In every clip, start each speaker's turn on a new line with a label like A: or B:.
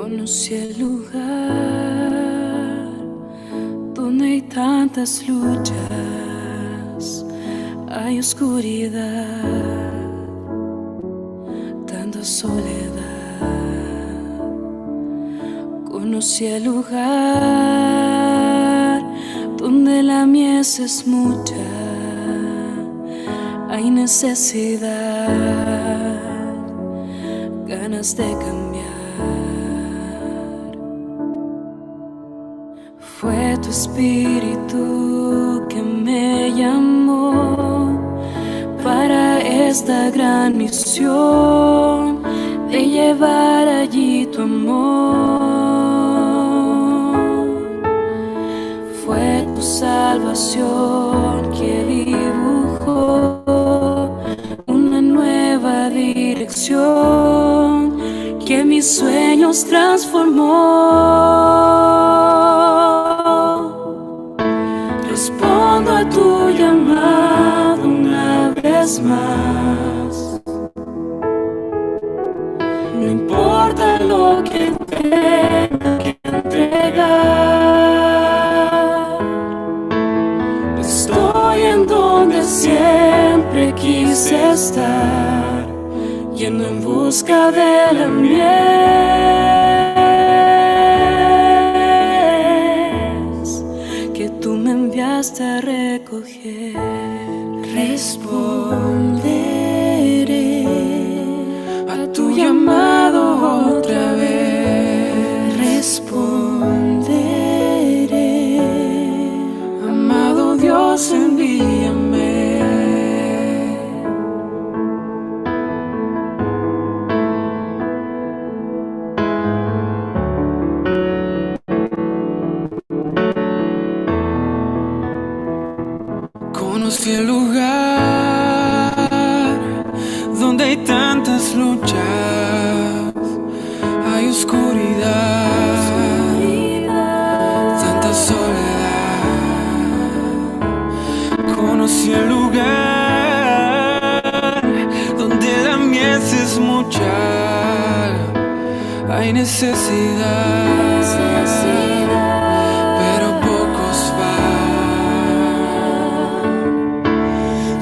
A: Conocí el lugar donde hay tantas luchas, hay oscuridad, tanta soledad. Conocí el lugar donde la mies es mucha, hay necesidad, ganas de cambiar. Fue tu espíritu que me llamó para esta gran misión de llevar allí tu amor. Fue tu salvación que dibujó una nueva dirección que mis sueños transformó. Respondo a tu llamado una vez más. No importa lo que tenga que entregar, estoy en donde siempre quise estar, yendo en busca de la mies que tú me enviaste a recoger. Responderé
B: a tu llamado otra vez.
A: Responderé,
B: amado Dios, envíame. Conocí el lugar donde hay tantas luchas, hay oscuridad, tanta soledad. Conocí el lugar donde la mies es mucha, hay necesidad, pero pocos van.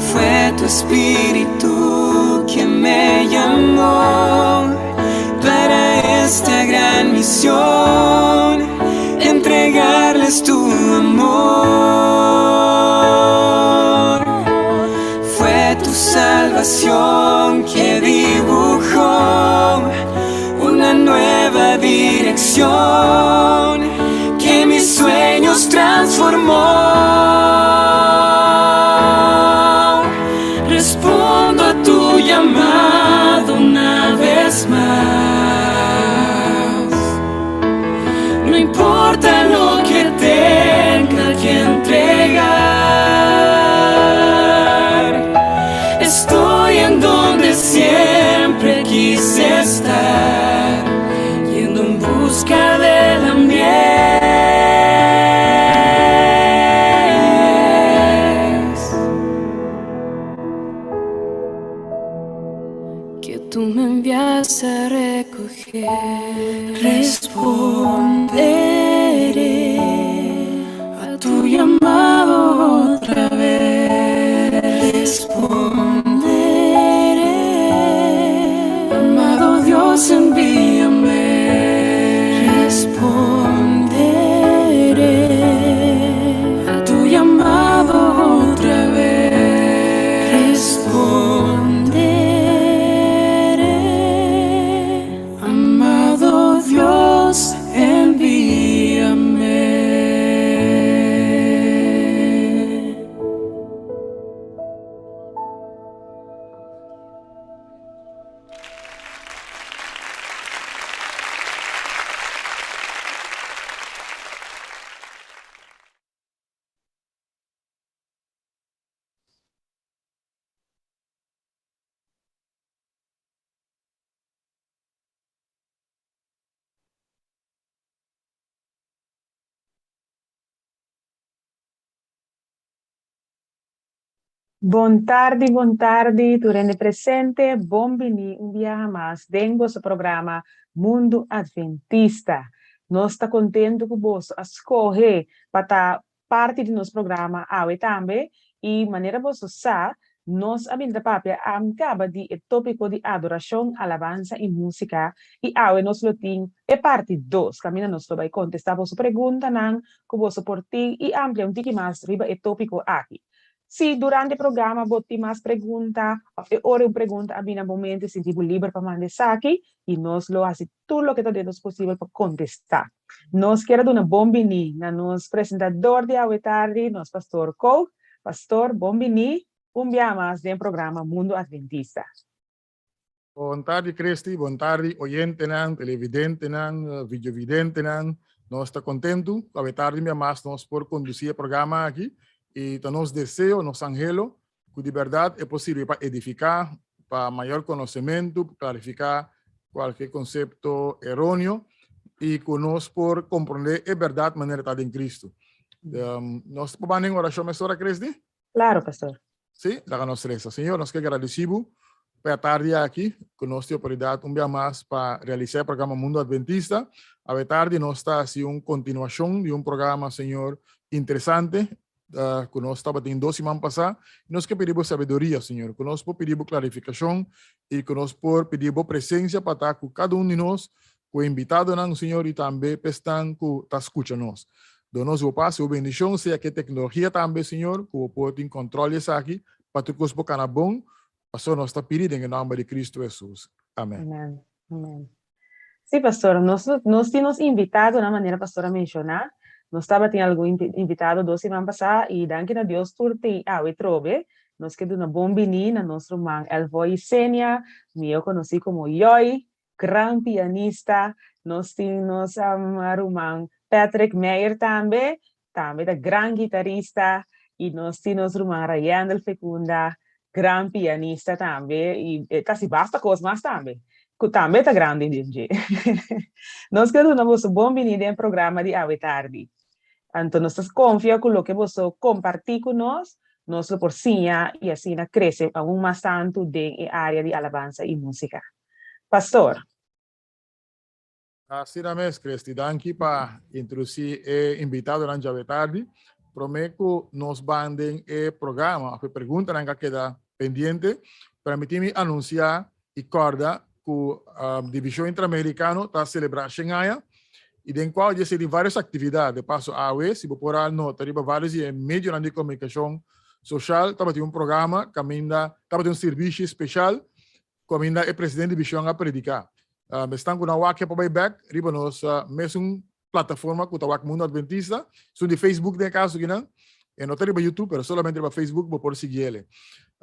B: Fue tu espíritu quien me llamó para esta gran misión, entregarles tu amor. Fue tu salvación que dibujó una nueva dirección que mis sueños transformó. Respondo a tu llamado una vez más. No importa lo que tenga que entregar, estoy en donde siempre quise estar, yendo en busca de la mies
A: que tú me enviaste a recoger. Responderé
B: a tu llamado otra vez.
A: Responderé,
B: amado Dios, envíame.
A: Responderé
B: a tu llamado otra vez.
A: Responderé,
B: amado Dios, envíame.
C: Bon tardi, bon tardi, tur hende presente, bon bini un biaha mas den boso programa Mundu Adventista. Nos ta kontentu ku boso a skohe pa ta parti di nos programa awe tambe i manera boso sa, nos a bin ta papia a kaba di e tópiko di adorashon, alabansa i músika i awe nos lo tin e parti dos kaminda nos lo bai kontestá boso preguntanan ku boso por tin i amplia un tiki mas riba e tópiko aki. Si durante e programa bo tin mas pregunta òf e ora un pregunta a bini na bo mente, sinti bo liber pa manda esaki i nos lo hasi tur loke ta den nos posibel pa kontestá. Nos kier a duna bon biní na nos presentador di awe tardi, nos Pastor Koog. Pastor, bon biní un bia mas den programa Mundo Adventista.
D: Bon tardi Christy, bon tardi oyentenan, televidentenan, videovidentenan. Nos ta kontentu ku awe tardi un bia mas nos por kondusí e programa aki i ta nos deseo, nos anhelo ku di bèrdat e por sirbi pa edifiká, pa mayor konosementu, pa klarifiká kualke konsepto eróneo i ku nos por komprondé e bèrdat manera ta den Kristu. Nos por banda en orashon mesora, Christy?
C: Claro, pastor.
D: Sí, laga nos resa. Señor, nos ke gradisí bo pa e atardi aki, ku nos tin oportunidat un bia mas pa realisá e programa Mundo Adventista. Awe tardi nos ta hasi un kontinuashon di un programa, Señor, interesante, ku nos tabatin dos siman pasá. Nos ke pidi bo sabiduria, Señor, ku nos por pidi bo klarifikashon i ku nos por pidi bo presensia pa ta ku kada un di nos, ku e invitadonan, Señor, i tambe pa esnan ku ta skucha nos. Duna nos bo pas i bo bendishon, sea ku e teknologia tambe, Señor, ku bo por tin kòntròl di esaki, pa tur kos por kana bon, pasobra nos ta pidi den e nòmber di Kristu Hesus. Amèn.
C: Amèn. Amèn. Sí, pastor, nos, nos tin nos invitadonan, manera pastor a menshoná. Nos tabatin algun invitado dos siman pasá i danki na Dios tur tin awe trobe. Nos ke duna bon biní na nos ruman Elvoy Isenia, mihó konosí komo Yoy, Gran pianista, nos tin nos ruman Patrick Meyer tambe, tambe ta gran guitarista y nos tin nos ruman Rayendel Fecunda, gran pianista tambe y e ta haci basta cos mas tambe, cu tambe ta grandi den dje. Nos ke duna boso bon bini den programa di awe tardi. Anto nos ta confia cu loke boso comparti cu nos, nos lo por siña y asina crece aun mas tanto den e area di alabansa y musica. Pastor.
D: Asina mes, Christy. Danki pa introduci e invitadonan djawe tardi. Prome cu nos ban den e programa of e preguntanan cu a keda pendiente, permiti mi anuncia y corda cu Division Interamericano ta celebra shen aña y den cual dje seri varios actividad. De paso awe, si bo por a nota riba varios di e medionan di comunicacion social, tabatin un programa caminda tabatin un servicio special Kaminda e presidente di vision a prediká. Esnan ku no a wak ya por bai bèk riba nos mesun plataforma ku ta wak Mundo Adventista. Esun di Facebook den e kaso kinan. E no ta riba YouTube, pero solamente riba Facebook bo por sigui ele.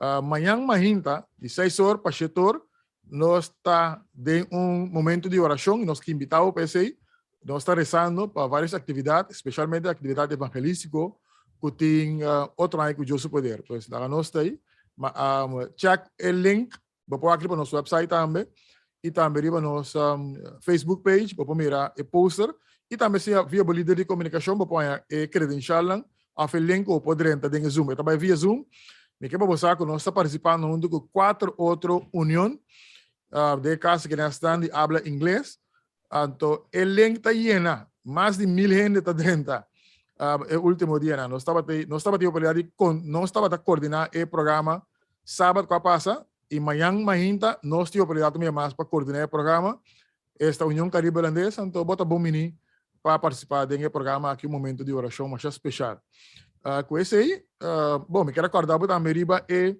D: Mañan mahinta di seis or pa shete or nos ta den un momento di orashon i nos ke invitá bo pa esei. Nos ta rezando pa varios aktividat, spesialmente aktividat evangelístiko ku tin otro aña ku Dios su poder. Pues laga nos ta ei. Ma check e link, bo por wak riba nos website tambe i tambe riba nos Facebook page, bo por mira e poster i tambe si via bo lider di komunikashon bo por haña e kredensialnan òf e link ku bo por drenta den e Zoom. E ta bai via Zoom. Mi ke pa bo sa ku nos ta partisipando huntu ku kuater otro union den e kaso ku nan esnan di abla ingles. Anto e link ta yena, mas di 1000 hende ta drenta e ultimo dianan. Nos tabata nos tabatin oportunidad di con nos tabata coordina e programa sabat cu a pasa y mañan mainta nos tin oportunidad un bia mas pa coordina e programa. Esta Union Caribe Holandes, anto bo ta bon bini pa participa den e programa aki, un momento di oracion masha special. Cu esey, bon, mi kier a corda bo tambe riba e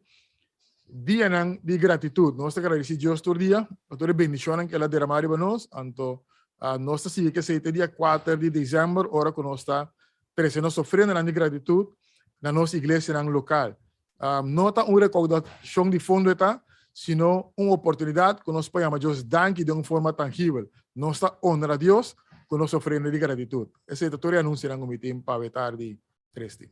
D: Dianan di gratitud. Nos ta gradisí Dios tur dia pa tur e bendishonnan ku el a deramá riba nos. Anto, nos ta sigui ku esei te dia kuater di desèmber ora ku nos ta trese nos ofrendanan di gratitut na nos iglesianan lokal. No ta un rekoudashon di fondo e ta, sino un oportunidat ku nos por yama Dios danki den un forma tangibel. Nos ta onra Dios ku nos ofrenda di gratitut. Esei ta tur e anunsionan ku mi tin pa awe tardi, Christy.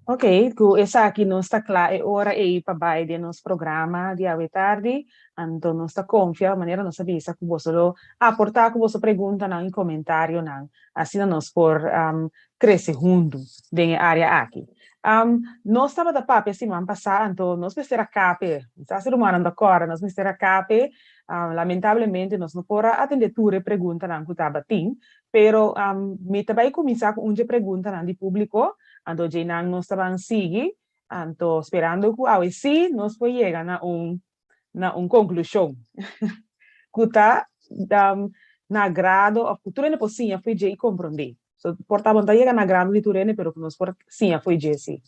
C: Ok, ku esaki nos ta kla e ora ei pa bai den nos programa di awe tardi. Anto nos ta konfia, manera nos a bisa, ku boso lo aportá ku boso preguntanan i komentarionan, asina nos por krese huntu den e área aki. Nos tabata papia siman pasá, anto nos mester a kape. Sa si rumannan ta kòrda, nos mester a kape. Lamentablemente nos no por a atendé tur e preguntanan ku tabatin, pero mi ta bai kuminsá ku un dje preguntanan di públiko, anto djeinan nos ta ban sigui, anto sperando ku awe sí nos por yega na un na un konklushon ku ta na grado òf ku tur hende por siña fo'i dje i komprondé. So, por ta bo no ta yega na grado di tur hende, pero ku nos por siña fo'i dje sí.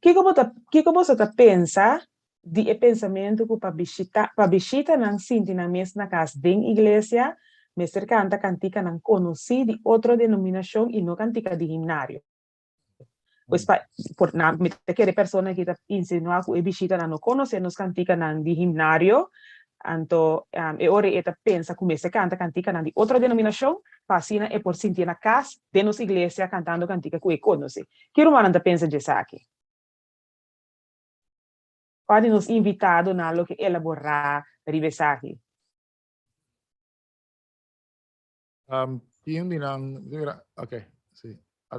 C: Kiko bo ta, kiko boso ta pensa di e pensamentu ku pa bishita, pa bishitanan sinti nan mes na kas den iglesia, mester kanta kantikanan konosí di otro denominashon i no kantika di himnario? Pues pa, por na, mi ta kere persona ki ta insinuá ku e bishitanan no konosé nos kantikanan di himnario, anto e ora ei e ta pensa ku mester kanta kantikanan di otro denominashon pa asina e por sintié na kas den nos iglesia kantando kantika ku e konosé. Ki rumannan ta pensa dje esaki? Kua di nos invitadonan lo ke elaborá riba esaki?
D: Tin di nan, mira, ok, sí.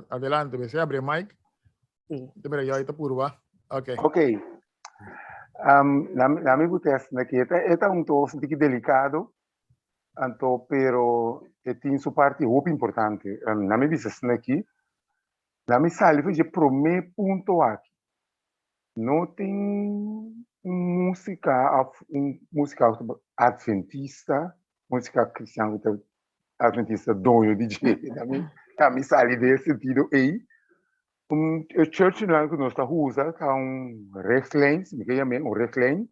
D: Adelante, bese abre mic.
C: Sí.
D: Mira, yo ahí te purba. Ok.
E: Ok. La mi butes na ki eta, eta un tos un tiki delicado, anto pero e tin su parti hopi importante. Na mi bisa asina aki, la mi sali for dje prome punto aki. No tin un música of un música adventista, música cristian ku ta adventista doño di dje. Ta mi sali den e sentido ei. Un e church nan ku nos ta usa ta un richtlijn, si mi ke yam'é un richtlijn.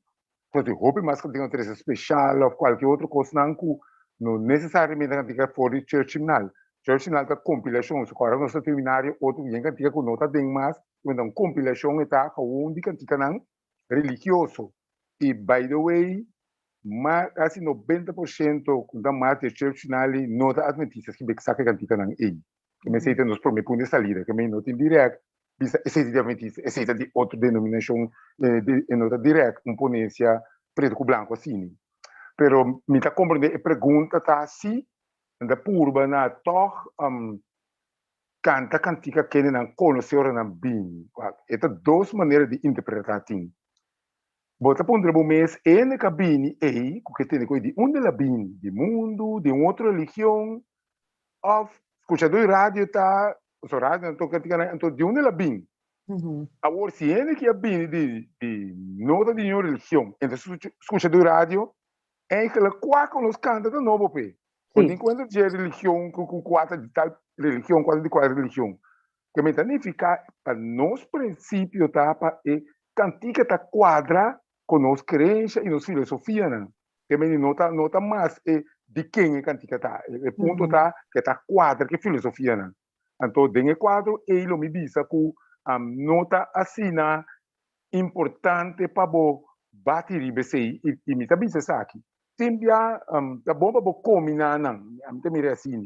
E: Nos tin hopi mas ku tin un trese speshal of kualke otro kosnan ku no nesesariamente nan tin ke for di church himnal. Church himnal ta kompilashon, so ora nos ta terminá otro yen kantika ku no ta den mas, ta un kompilashon e ta gewoon di kantikanan religioso. I by the way, mas kasi 90% ku ta mas di e church finali no ta adventistas ki saka e kantikanan ei. Ke mester ta nos prome punto di salida, ke no tin dirèkt bisa esei ta di adventista, esei ta di otro denominashon, e no ta dirèkt un ponensia pretu ku blanku asina. Pero mi ta komprendé e pregunta ta si nan ta purba na tòg kanta kantika kende nan konosé ora nan bini. Wak, e ta dos manera di interpretá tin. Bo ta puntra bo mes, Hende ka bini ei ku ke tende ku ei di unda el a bini? Di mundu? Di un otro religion? Òf skuchadó di radio ta, pasobra radio nan toka kantika nan, anto di unda el a bini? Awor, si hende ki a bini di di no ta di niun religion, e ta skuchadó di radio, Eigenlijk kua ku nos kanta ta nobo p'e. Bo tin kuenta dje religion ku ku kua ta di tal religion, kua ta di kua religion. Ke mi ta nifiká pa nos prinsipio ta pa e kantika ta kuadra ku nos kreensia i nos filosofianan. Ke meni no ta no ta mas e di ken e kantika ta. E punto ta ke ta kuadra ku e filosofianan. Anto den e kuadro ei lo mi bisa ku no ta asina importante pa bo bati riba esei i mi ta bisa esaki, tin bia ta bon pa bo kombiná nan, ami ta mira asina,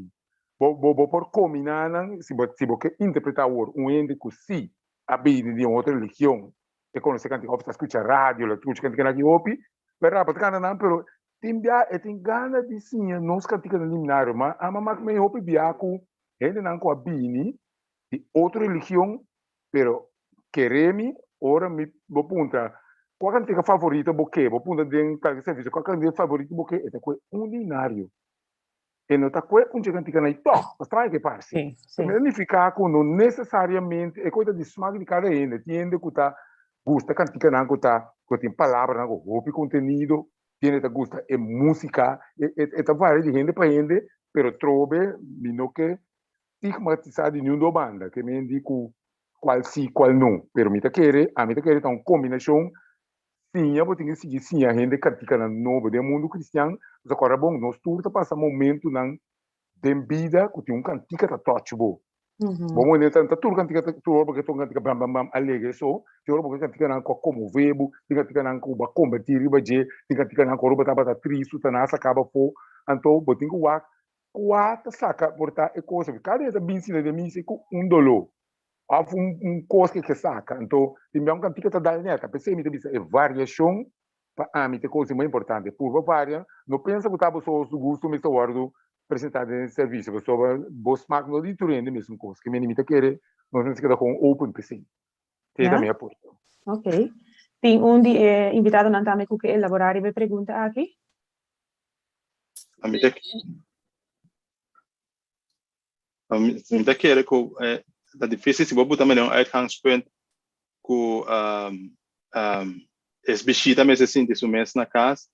E: bo bo por kombiná nan si bo si bo ke interpretá awor un hende ku si a bini di un otro religion e konosé kantika òf ta skucha radio lo skucha kantika nan aki hopi pero bo ta kanta nan pero tin bia e tin gana di siña nos kantikanan di minario ma ama mak mei hopi bia ku hendenan ku a bini di otro religion Pero kere mi, ora mi bo puntra kua kantika favorito bo ke, bo puntra den kalke servisio kua kantika favorito bo ke, e ta kue un dinario. E no ta kue un dje kantika nai tòg, ta straño ke parse.
C: Sí, sí.
E: Mi ta nifiká ku no nesesariamente e kos ta di smak di kada hende. Tin hende ku ta gusta kantikanan ku ta ku tin palabranan ku hopi kontenido, tin hende ta gusta e músika, e ta varia di hende pa hende, pero trobe mi no ke stigmatisá di niun do banda, ke men di ku kual si, kual no. Pero mi ta kere, ami ta kere ta un kombinashon, siña bo tin ke sigui siña hende kantikanan nobo den mundu kristian, pasobra kòrda bon, nos tur ta pasa momentunan den bida ku tin un kantika ta touch bo. Bo mone ta tur kantika ta tur ora bo ke toka un kantika bam bam bam alegre so, tin ora bo ke kantikanan ku a konmové bo, tin kantikanan ku bo a kombertí riba dje, tin kantikanan ku ora bo tabata tristu ta nan a saka bo afó, anto bo tin ku wak Kua ta saka por ta e kos aki? Kada ta bin sina den mi si ku un doló òf un un kos ke ke saka. Anto tin bia un kantika ta dal nèt. P'esei mi ta bisa e variashon pa ami ta e kos di mas importante. Purba varia, no pensa ku ta bo so su gusto mester wòrdu presentá den e servisio pasobra bo smak no di tur hende mesun kos. Ke mende mi ta kere. Nos mester keda gewoon open p'esei. Esei ta mi aporte.
C: Ok. Tin un di e invitadonan tambe ku ke elaborá riba e pregunta aki?
F: Ami ta mi ta kere ku ta difícil si bo buta manera un uitgangspunt ku es bishita mester sinti su mes na kas.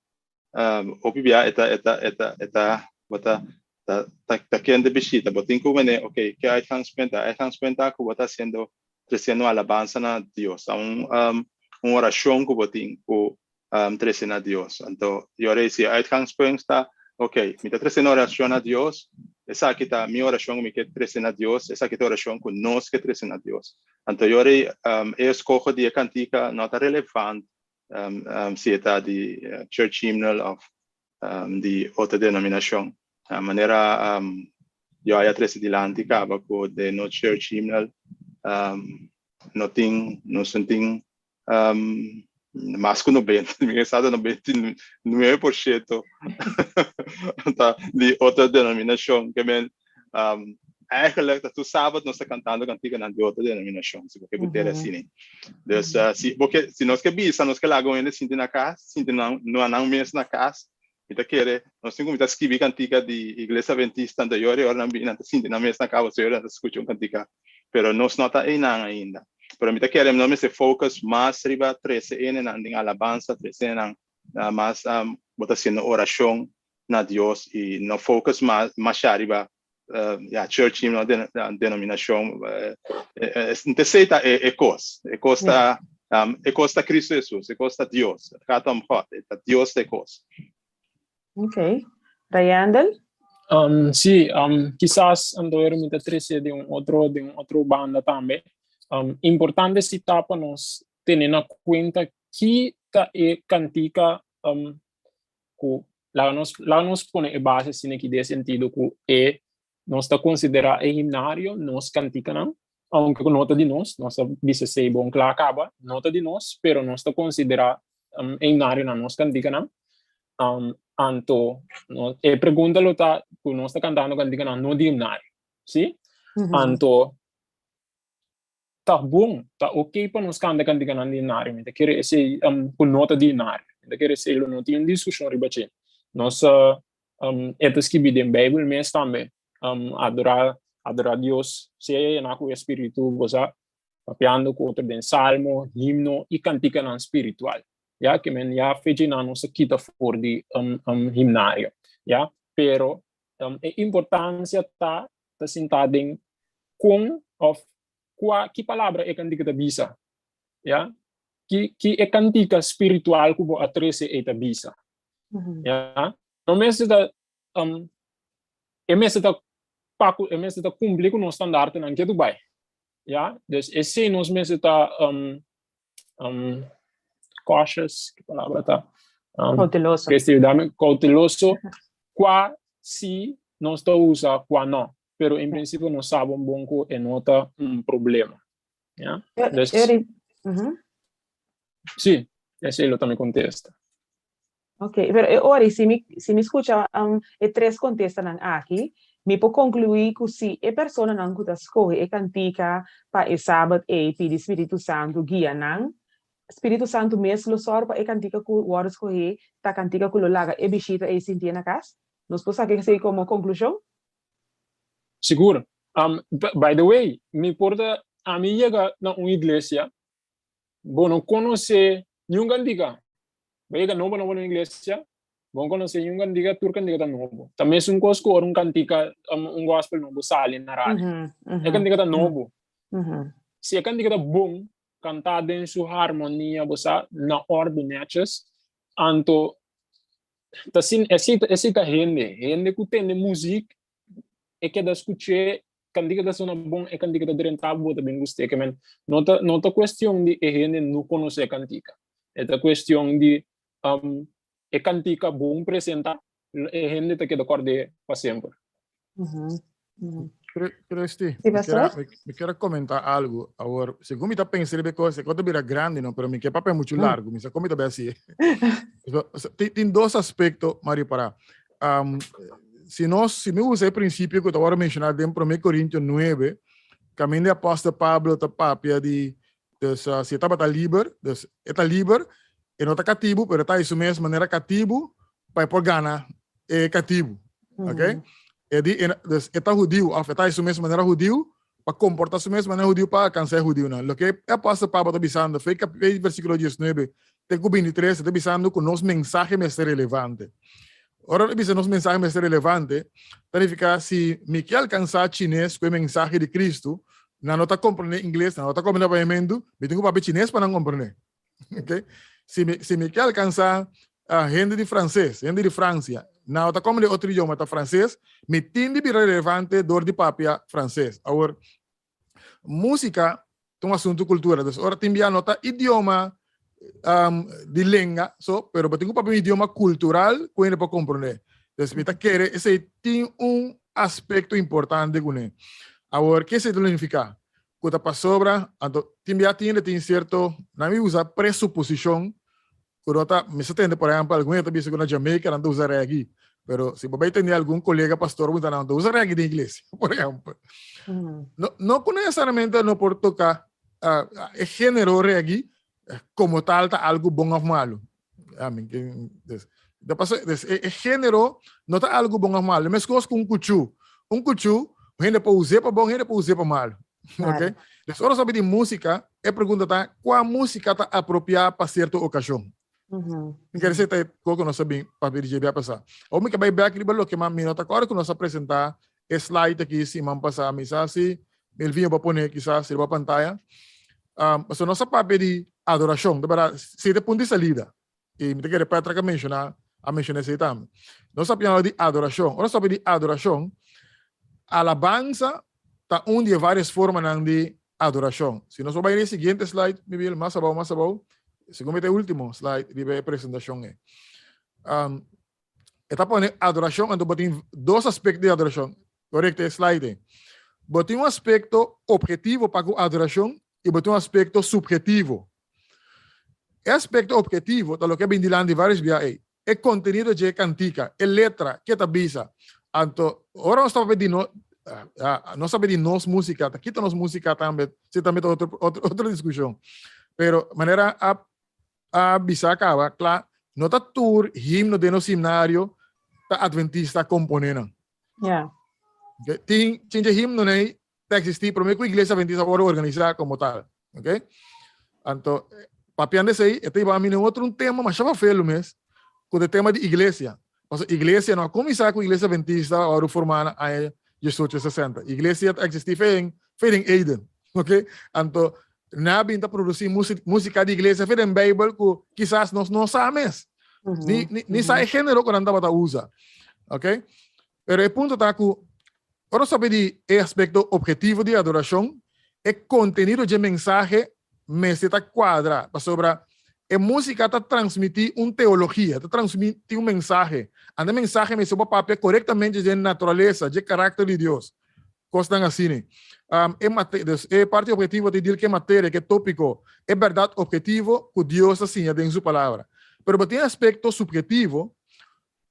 F: Hopi bia e ta e ta e ta e ta bo ta ta ta ta kende bishita. Bo tin ku manera ok ke uitgangspunt ta? Uitgangspunt ta ku bo ta hasiendo tresiendo alabansa na Dios. Ta un un orashon ku bo tin ku trese na Dios. Anto e ora ei si e uitgangspunt ta, ok, mi ta trese un orashon na Dios, esaki ta mi orashon ku mi ke trese na Dios, esaki ta e orashon ku nos ke trese na Dios. Anto e ora ei e eskoho di e kantika no ta relevant si e ta di church hymnal òf di otro denominashon. Manera Joy a trese dilanti kaba ku den nos church hymnal no tin, nos no tin mas ku 90, mi ke sa ta 99% ta di otro denominashon. Ke men eigenlijk ta tur sabat nos ta kantando kantikanan di otro denominashon, si bo ke buter asina. Dus si bo ke, si nos ke bisa, nos ke laga un hende sinti na kas, sinti nan, nan mes na kas, mi ta kere nos tin kuminsá skibi kantika di Iglesia Adventista, anto yora ora nan bini nan ta sinti nan mes na kas, pasobra yora nan ta skucha un kantika pero nos no ta einan ainda. Pero mi ta kere nos mester focus mas riba trese enenan den alabansa, trese enenan mas bo ta haciendo oracion na Dios y no focus mas masha riba ya church hymn denominacion. Esei ta e cos, e cos ta e cos ta Cristo Jesus, e cos ta Dios, het gaat om God, ta Dios ta e cos.
C: Ok. Rayandel?
G: Um, sí, um, kisas anto mi ta trece di un otro, di un otro banda tambe. Um, importante si ta pa nos tene na cuenta ki ta e cantica um, ku laga nos, laga nos pone e base asina ki den sentido ku e nos ta considera e himnario nos canticanan, aunke ku no ta di nos, nos a bisa esei bon kla kaba, no ta di nos, pero nos ta considera um, e himnarionan nos canticanan. Um, anto, no, e pregunta lo ta ku nos ta cantando canticanan no di himnario, si? Anto, ta bon, ta ok pa nos canta canticanan di himnario, mi ta kere esei um, ku no ta di himnario, mi ta kere esei lo no tin un discusion riba dje. Nos uh, um, e ta skibi den Bijbel mes tambe, um, adora, adora Dios, sea yená ku espiritu, bo sa, papiando ku otro den salmo, himno i kantikanan spiritual. Ya, ke men ya fechinan nos a kita for di um, um, himnario. Ya, pero um, e importancia ta ta sintá den kon of kua ki palabra e kantika ta bisa. Ya, ki ki e kantika spiritual ku bo a trese ei ta bisa. Ya, no mester ta um, e mester ta pa ku e mester ta kumpli ku nos standaartenan ketu bai. Ya, dus esei nos mester ta um, um, cautious, ki palabra ta?
C: Um, Cauteloso.
G: Christy, dame cauteloso kwa si nos ta usa, kwa no. Pero en principio nos sabe un bon ku e no ta un problema. Ya?
C: Dus,
G: sí, esei lo ta mi contesta.
C: Ok, pero e ora si mi, si mi skucha um, e tres kontestanan aki, mi por konkluí ku si e personanan ku ta skohe e kantika pa e sabat ei pidi Spiritu Santu guia nan, Spiritu Santu mes lo sòru pa e kantika ku wòrdu skohé ta kantika ku lo laga e bishita ei sintié na kas? Nos por saka esei komo konklushon?
G: Sigur. Um, by the way, mi por ta, ami yega na un iglesia, bo no konosé niun kantika. Bo yega nobo nobo na iglesia, bo no konosé niun kantika, tur kantika ta nobo. Ta mesun kos ku ora un kantika, un gospel nobo sali na radio. E kantika ta nobo. Si e kantika ta bon, kantá den su harmonia, bo sa, na òrdu nètjes, anto ta sin, esei ta, esei ta hende. Hende ku tende muzik, e keda skuch'é Kantika ta sona bon, e kantika ta drenta bo, bo ta bin gust'é. Ke men, no ta, no ta kuestion di e hende no konosé e kantika. E ta kuestion di um, e kantika bon presentá, e hende ta keda kòrd'é pa semper.
D: Christy,
C: Sí,
D: mi quier,
C: pastor?
D: mi, mi quier comenta algo. Awor, segun mi ta pensa riba e cos, e cos ta bira grandi, no? Pero mi ke papia mucho largo. Mi sa con mi ta bay haci. So, so, tin, tin dos aspecto, Mario, para. Um, si nos, si mi usa e principio ku ta wòrdu menshoná den Promé Korintio 9, Kaminda e apòstel Pablo ta papia di, dus si e tabata liber, dus e ta liber, e no ta katibu, pero e ta su mes manera katibu pa e por gana e katibu. Ok? E di, e, dus e ta hudiu, òf e ta su mes manera hudiu, pa komportá su mes manera hudiu pa alkansá e hudiunan. Loke e apòstel Pablo ta bisando, fe e versíkulo 19 te ku 23, e ta bisando ku nos mensahe mester relevante. Ora e bisa nos mensahe mester relevante, ta nifiká si mi ke alkansá chines ku e mensahe di Kristu, nan no ta komprendé ingles, nan no ta komprendé papiamentu, mi tin ku papia chines pa nan komprendé. Ok? Si mi, si mi ke alkansá uh, hende di franses, hende di Fransia, nan no ta komprendé otro idioma, ta franses, mi tin di bira relevante dor di papia franses. Awor, Músika ta un asuntu kultura. Dus ora tin bia no ta idioma um, di lenga so, pero bo tin ku papia un idioma kultural ku hende por komprondé. Dus mi ta kere esei tin un aspekto importante kuné. Awor, ke esei ta signifiká? Ku ta pasobra, anto tin bia tin hende tin sierto, nan mi usa presuposishon Ku no ta, mi sa tende por ehempel algun hende ta bisa ku na Jamaica nan ta usa reggae, pero si bo bai tende algun kolega pastor bo ta nan ta usa reggae den iglesia, por ehempel. No, no ku nesesariamente no por toka uh, e género reggae komo tal ta algu bon of malu. I mean, ke, des, de paso, des, e, e género no ta algu bon of malu. Meskos ku un kuchu. Un kuchu, hende por us'é pa bon, hende por us'é pa malu. Claro. Ok? Dus ora sabi di música, e pregunta ta, kua música ta apropiá pa sierto okashon? Mm -hmm. Mi quiere decir, ta koko nos sabi pa bir JB a pasá. O mi ke bai back riba loke ma mi no ta kòrda ku nos a presentá e slide aki siman pasá. Mi sa si Melvinho pa pone kisas riba pantaya. Um, pasobra nos a papia di adorashon, ta berdad, si ta punto di salida. I mi ta kere Petra ka menshoná, a menshoná esei tambe. Nos ta papiando di adorashon. Ora nos ta papia di adorashon, alabansa ta un di e vários formanan di adorashon. Si nos por bai na e siguiente slide, Miguel, mas abou, mas abou. Segun mi ta e último slide riba e presentashon ei. Um, e ta pone adorashon, anto bo tin dos aspekto di adorashon. Korekto e slide ei. Bo tin un aspekto ophetivo pa ku adorashon i bo tin un aspekto subhetivo. E aspekto ophetivo ta loke a bin dilanti vários bia ei, e kontenido dje kantika, e letra, ke ta bisa. Anto, ora nos ta papia di no, nos ta papia di nos músika, ta kita nos músika tambe, si tambe ta otro, otro, otro diskushon. Pero manera a a bisa kaba, kla, no ta tur himno den nos himnario ta adventista a komponé nan.
C: Ja.
D: Tin, tin dje himnonan ei ta existi prome ku Iglesia Adventista wòrdu organisá komo tal. Ok? Anto, papiando esei, e ta hiba mi na un otro un tema masha fafelu mes, ku ta e tema di iglesia. Pasobra iglesia no a kuminsá ku Iglesia Adventista wòrdu formá na aña diesocho sesenta. Iglesia ta existi fe den, fe den Eden. Ok? Anto, nan a bin ta produsí músika di iglesia fe den Beibel ku kisas nos no sa mes. Ni, ni, ni sa e género ku nan tabata usa. Ok? Pero e punto ta ku ora nos papia di e aspekto ophetivo di adorashon, e kontenido dje mensahe mester ta kuadra, pasobra e músika ta transmití un teologia, ta transmití un mensahe. Anto e mensahe mester por papia korektamente dje naturalesa, dje karakter di Dios. Kosnan asina. E mate, dus e parti ophetivo ta dil ku e materia, ku e tópiko, e bèrdat ophetivo ku Dios ta siña den su Palabra. Pero bo tin e aspekto subhetivo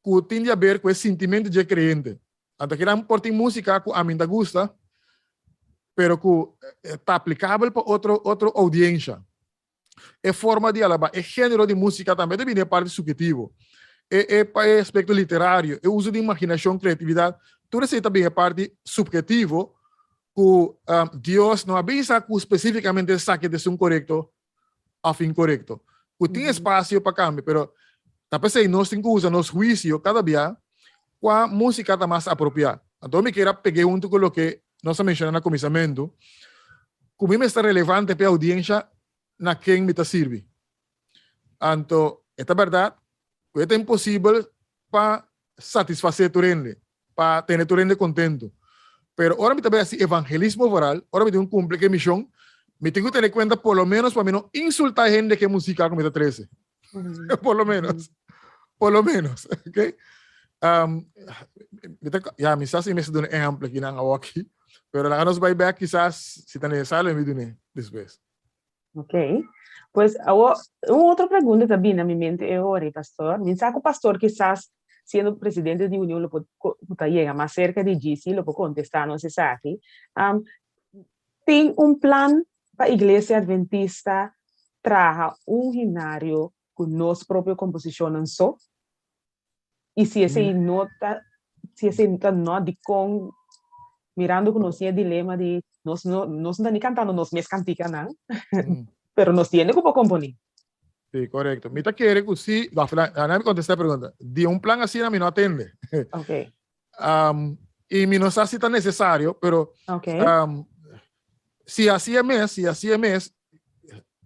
D: ku tin di haber ku e sintimentu dje kreyente. Anto kinan por tin músika ku ami ta gusta, pero ku ta aplikabel pa otro otro oudiensha. E forma di alabá, e género di músika tambe ta bini e parti subhetivo. E e pa e aspekto literario, e uso di imaginashon, kreatividat, tur esei ta bini e parti subhetivo ku Dios no a bisa ku spesífikamente esaki ta esun korekto òf inkorekto. Ku tin espasio pa kambia, pero ta p'esei nos tin ku usa nos huisio kada bia kua músika ta mas apropiá. Anto mi kier a peg'é huntu ku loke nos a menshoná na kuminsamentu, ku mi mester relevante p'e oudiensha na ken mi ta sirbi. Anto e ta bèrdat ku e ta imposibel pa satisfasé tur hende, pa tene tur hende kontentu. Pero ora mi ta bai hasi evangelismo vooral, ora mi tin ku kumpli ku e mishon, mi tin ku tene kuenta por lo ménos pa mi no insultá e hende ku e musika ku mi ta trese. Por lo ménos. Por lo ménos, ok? Um, mi ta, ya, mi sa si mi mester duna ehèmpel akinan awoki, pero laga nos bai bèk kisas si ta nesesario mi dun'é despues.
C: Ok. Pues awo, un otro pregunta ta bini na mi mente e ora ei, pastor. Mi sa ku pastor kisas siendo presidente di union lo por ku ta yega mas serka di GC lo por kontestá nos esaki. Um, Tin un plan pa Iglesia Adventista traha un himnario ku nos propio komposishonnan so? I si esei no ta, si esei ta no, dikon mirando ku nos tin e dilema di nos no nos no ta ni kantando nos mes kantikanan, pero nos tiene ku por komponí.
D: Sí, korekto. Mi ta kere ku si, laga mi kontestá e pregunta. Di un plan asina mi no a tende.
C: Oké.
D: I mi no sa si ta nesesario, pero si hasi e mes, si hasi e mes,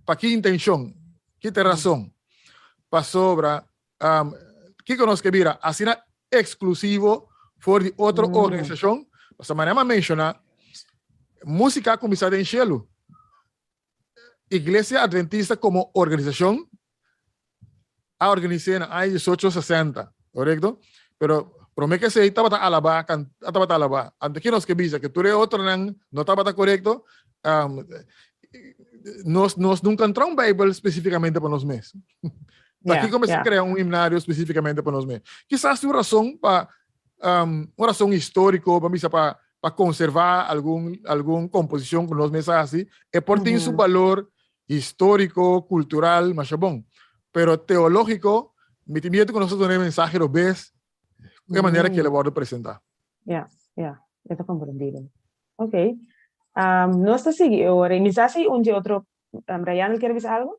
D: pa ki intenshon? Ki ta e rason? Pasobra kiko nos ke bira asina eksklusivo for di otro organisashon? Pasobra manera mi a menshoná, músika a kuminsá den shelu. Iglesia Adventista komo organisashon a organis'é na aña diesocho sesenta, korekto? Pero promé ke esei tabata alabá, tabata alabá. Anto ki nos ke bisa? Ke tur e otronan no tabata korekto? Nos nos nunka entra un Beibel spesifikamente pa nos mes. Pakiko mester krea un himnario spesifikamente pa nos mes? Kisas tin un rason pa un rason históriko, pa bisa pa pa konservá algun algun komposishon ku nos mes a hasi, e por tin su balor históriko, kultural, masha bon. Pero teológiko, mi tin miedu ku nos ta duna e mensahe robes ku e manera ku el a wòrdu presentá.
C: Ya, ya, e ta komprendibel. Ok. Nos ta sigui e ora. I mi sa si un dje otro, Rayandel kier bisa algu?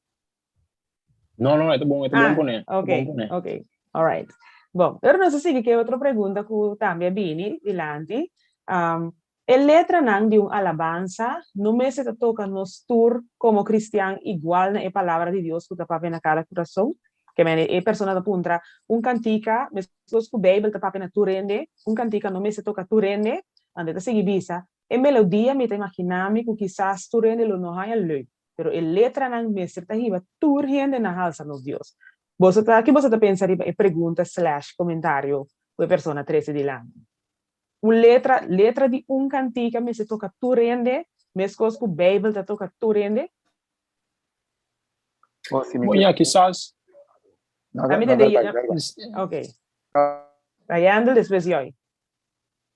G: No, no, e ta bon, e ta bon pone.
C: Ok, ok, all right. Bon, pero nos a sigui ke otro pregunta ku tambe a bini dilanti. Um, e letranan di un alabansa no mester ta toka nos tur komo kristian igual na e palabra di Dios ku ta papia na kada kurason? Ke mende e persona ta puntra, un kantika, meskos ku Beibel ta papia na tur hende, un kantika no mester toka tur hende? Anto e ta sigui bisa, e melodia mi ta imaginá mi ku kisas tur hende lo no haña leuk. Pero e letranan mester ta hiba tur hende na halsa nos Dios. Boso ta, ki boso ta pensa riba e pregunta slash komentario ku e persona trese dilanti? Un letra, letra di un kantika mester toka tur hende, meskos ku Beibel ta toka tur hende?
E: Oh, si mi
G: Bon, ya, kisas.
E: No,
C: A mi
E: no,
C: tende,
E: dal bai, dal bai.
C: ok. Rayandel, despues Joy.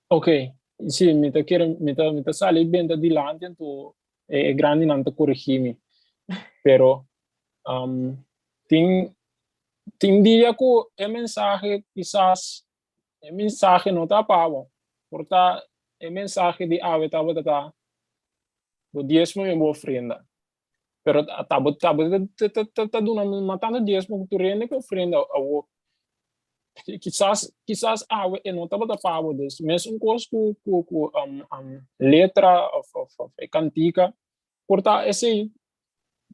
G: Ok, sí, mi ta kere, mi ta, mi ta sali benta dilanti anto e, e grandinan ta corregí mi. Pero um, tin, tin dia ku e mensahe kisas e mensahe no ta pa bo. Por ta e mensahe di awe tabata ta bo diesmo i bo ofrenda. Pero ta bo ta bo ta ta ta ta duna matando diesmo ku tur hende ku ofrenda awo. Kisas kisas awe e no tabata pa bo dus mesun kos ku ku ku um um letra of of of e kantika por ta esei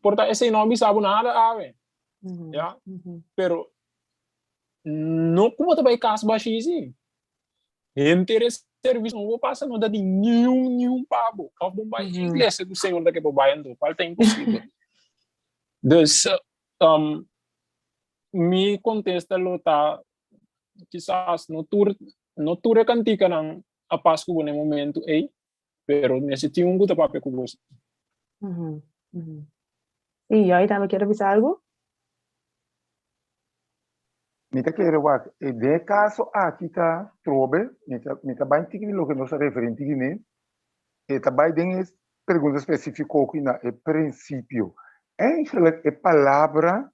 G: por ta esei no a bisa bo nada awe ya pero no ku bo ta bai kas bashí si henter e servisio no bo pasa no ta di niun niun pa bo of bo bai iglesia ku señor ta ke bo bai anto kual ta imposibel dus um Mi kontesta lo ta, kisas no tur no tur e kantikanan a pas ku bo na e momentu ei, pero mester tin un ku ta papia ku bo.
C: I Joy tambe kier a bisa algu?
E: Mi ta kere wak, e den e kaso aki ta trobe, mi ta mi ta bai tiki di loke nos a referí tiki ne, e ta bai den e pregunta spesifiko aki na e prinsipio. Eigenlijk e palabra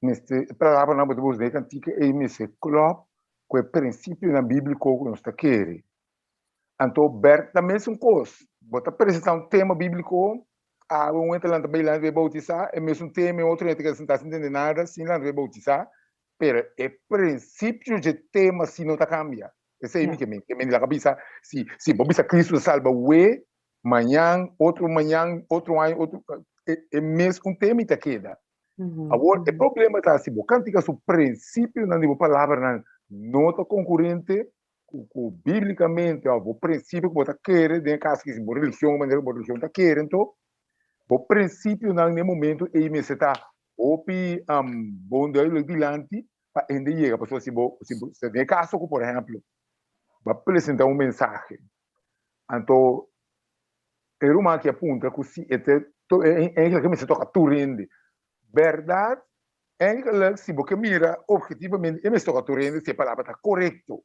E: mester, e palabranan bo ta usa den e kantika ei mester klòp ku e prinsipionan bíbliko ku nos ta kere. Anto bèrt ta mesun kos, bo ta presentá un tema bíbliko, awe un hende ta lanta bai lanta bai boutisá, e mesun tema e otro hende ta keda sentá sin tende nada, sin lanta bai boutisá, pero e prinsipio dje tema si no ta kambia. Esei mi ke men, ke men laga bisa, si si bo bisa Kristu ta salba we, mañan, otro mañan, otro aña, otro, e e mes un tema i ta keda. Awor, e problema ta si bo kantika su prinsipionan di bo palabranan no ta konkurente ku ku bíblikamente òf bo prinsipio ku bo ta kere den e kaso ki si bo religion manera ku bo religion ta kere anto bo prinsipionan den e momento ei mester ta hopi bon duidelijk dilanti pa hende yega pasobra si bo si bo den e kaso ku por ehèmpel bo a presentá un mensahe anto e ruman aki a puntra ku si e ta eigenlijk e mester toka tur hende. Bèrdat, eigenlijk si bo ke mira obhetivamente e mester toka tur hende si e palabra ta korekto.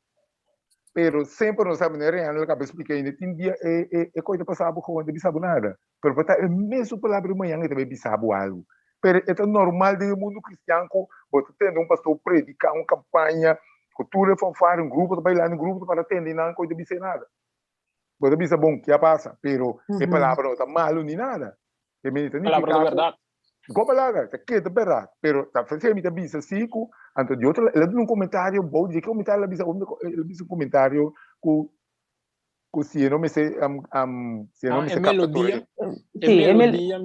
E: Pero semper nos sabi manera Reinaldo a splika ainda, tin dia e e e kos ta pasa bo gewoon, ta bisa bo nada. Pero por ta e mesun palabra di mañan e ta bai bisa bo algu. Pero e ta normal den e mundu kristian ku bo ta tende un pastor prediká un kampaña ku tur e fanfare, un grupo ta bailando, un grupo ta para tende i nan kos ta bisa e nada. Bo ta bisa bon, ke a pasa? Pero e palabra no ta malu ni nada. E mester ta
G: Palabra
E: nifiká
G: ta
E: ku
G: bèrdat.
E: Go palabra ta keda bèrdat, pero ta fese mi ta bisa si ku anto di otro el a duna un komentario bou di e komentario el a bisa el a bisa un komentario ku ku si e no mester si e no
G: Ah, e
E: mester kapta tur
G: melodia,
E: e
G: e
C: Sí, e mel
G: melodia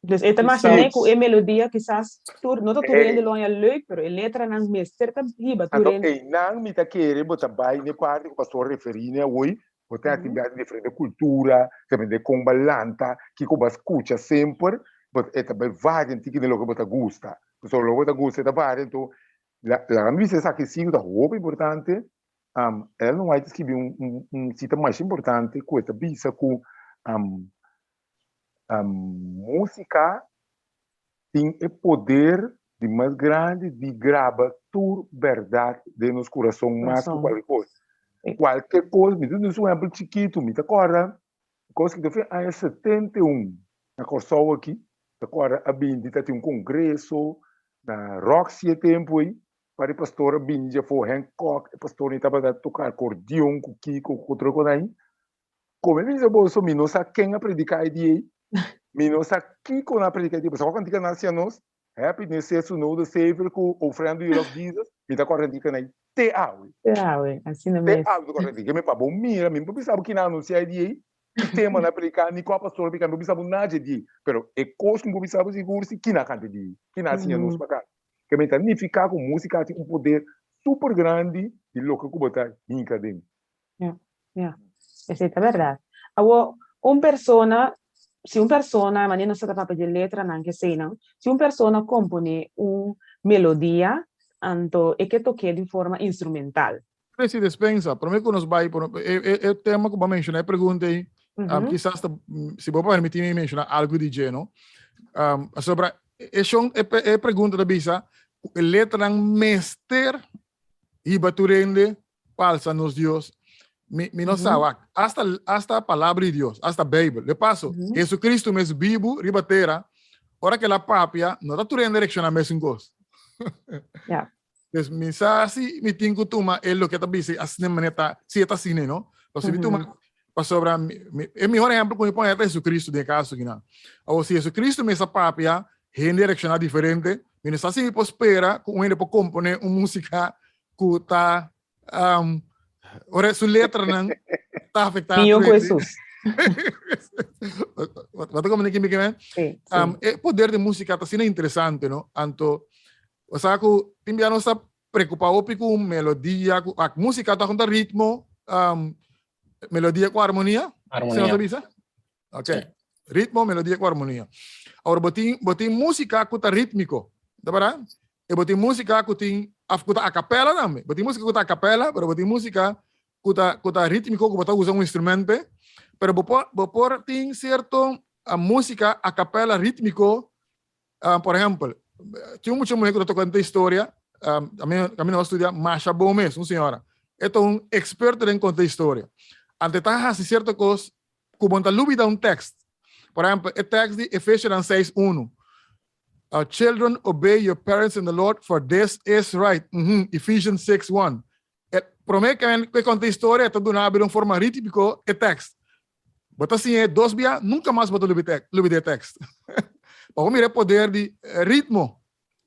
C: Dus e ta mashiné
G: kisas.
C: ku e melodia kisas tur no ta tur hende
E: Ei,
C: lo haña leuk, pero e letranan mester ta hiba tur
E: anto
C: hende.
E: einan mi ta kere bo ta bai n'e parti ku pastor referí n'e awoi, bo ta tin bia di diferente kultura, depende kon bo a lanta, kiko bo a skucha semper, bo e ta bai varia en tiki den loke bo ta gusta. Pasobra loke bo ta gusta e ta varia, anto laga mi bisa esaki si ku ta hopi importante, Ellen White a skibi un un sita masha importante ku e ta bisa ku Músika tin e poder di mas grandi di graba tur bèrdat den nos kurason mas ku
C: Kurason.
E: kualke kos.
C: Sí.
E: Kualke kos, mi ta duna un ehèmpel chikitu, mi ta kòrda kos ki ta fin aña 71 na Kòrsou aki, ta kòrda a bini ta tin un kongreso na Roxy e tempu ei, par di pastor a bini dje afó, Henk Kok, e pastor ni tabata toka akordeon ku kiko ku otro kos ahi. Come bisa boso, mi no sa ken a predica e dia ei, mi no sa kico nan a predica e dia, pasobra cantica nan hacia nos, Happiness is to know the Savior cu O Friend Do You Love Jesus, mi ta corda cantica nan ei te awe.
C: Te awe, asina
E: Te
C: mes.
E: awe mi ta corda cantica, me pa bo mira, mi no por bisa bo kinan a anuncia e dia ei, ki tema nan a predica, ni cua pastor a predica, mi no por bisa bo nada dje dia ei, pero e cos cu mi por bisa bo sigur si kinan a canta e dia ei, kinan a siña nos pa canta. Ke mi ta nifica cu musica tin un poder super grandi di loke cu bo ta hinca den.
C: Ja, ja. Esei ta bèrdat. Awor, un persona, si un persona, manera nos ta papia di letranan ke eseinan, si un persona komponé un melodia, anto e ke tok'é di forma instrumental.
D: Presi despensa, promé ku nos bai, e e e tema ku bo a menshoná, e pregunta ei, kisas ta, si bo permití mi menshoná algu di dje, no? Pasobra e shon, e e pregunta ta bisa ku e letranan mester hiba tur hende pa alsa nos Dios. Mi, mi no sa, wak, hasta, hasta palabra di Dios, hasta Bijbel. De paso, Jesucristo mes bibu riba tera, ora que la papia, no ta tur hende reacciona mesun cos. Dus mi sa si mi tin ku tuma e loke ta bisa asina manera ta, si e ta asina, no? Pasobra mi tuma, pasobra mi, mi, e mihor ehempel ku mi pone ta Jesucristo den e kaso akinan. Awor si Jesucristo mes a papia, hende reacciona diferente, mi no sa si mi por spera ku un hende por compone un musica ku ta um, ora su letranan ta afectá
C: Mihó ku
D: tur hende.
C: Hesus.
D: Wat ta komende kimi kimen?
C: Sí, sí.
D: E poder di músika ta asina interesante, no? Anto, o sea ku tin bia nos ta preokupá hopi ku melodia, ku ak músika ta junta ritmo, melodia ku armonia.
G: Armonia.
D: Si nos ta bisa? Ok.
G: Sí.
D: Ritmo, melodia ku armonia. Ahora, bo tin, bo tin músika ku ta rítmiko, ta berdad? E bo tin músika ku tin, af ku ta a capella tambe. Bo tin músika ku ta a capella, pero bo tin músika ku ta, ku ta rítmiko, ku bo ta usa un instrument p'e. Pero bo por, bo por tin sierto músika a capella rítmiko, por ehèmpel, tin un mucha muhé ku ta toka konta historia, ami, ami no a studia masha bon mes, un señora. E ta un eksperto den konta historia. Anto e ta hasi sierto kos ku bo no ta lubida un tekst. Por ehèmpel, e tekst di Efesionan seis unu, Children, obey your parents in the Lord, for this is right. Ephesians 6:1. E promé ku e konta historia, e ta duna abi den un forma rítmiko e tekst. Bo ta siña e dos bia, nunka mas bo ta lubida e tekst. Pa bo mira e poder di ritmo.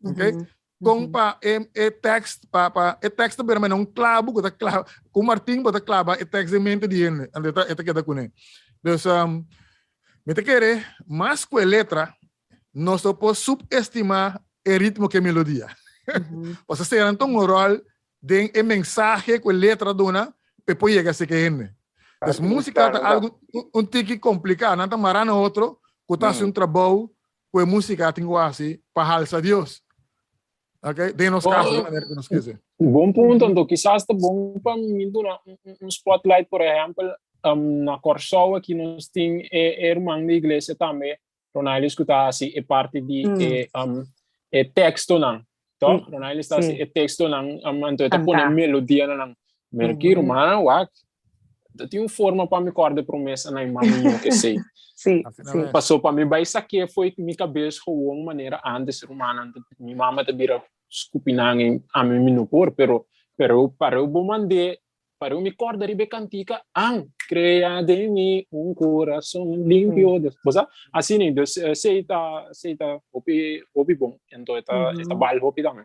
D: Okay? Kon pa e, e tekst, pa, pa e tekst ta bira mena un klabu ku ta klaba, ku un martin bo ta klaba e tekst den mente di hende, anto e ta, e ta keda kuné. Dus, mi ta kere mas ku e letra, nos no por subestimá e ritmo ku e melodia. Pasobra esei nan ta un ròl den e mensahe ku e letra duna pa e por yega seke hende. Dus músika ta algu un tiki kompliká, nan ta mará na otro ku ta hasi un trabou ku e músika tin ku hasi pa halsa Dios. Ok, den nos kaso, den manera ku nos kese.
G: Bon punto, anto kisas ta bon pa mi duna un spotlight, por ehèmpel, na Kòrsou aki nos tin e ruman di iglesia tambe, Ronailis ku ta hasi e parti di e e tekstonan, tòg? Ronailis ta hasi e tekstonan, anto e ta pone melodianan. Merki rumannan wak, ta tin un forma pa mi kòrda e promesa na e mami no ke sei.
C: Sí,
D: Asina
C: sí.
D: mes.
G: Paso pa mi bai sak'é fo'i mi kabes gewoon manera antes rumannan ta mi mama ta bira skupi nan i ami mi no por, pero pero pareu bo mand'é, pareu mi kòrda riba e kantika, an crea den mi un corazón limpio,
C: Sí.
G: Bo sa? Asina, dus esei ta esei ta hopi hopi bon, anto e ta e ta bal hopi tambe.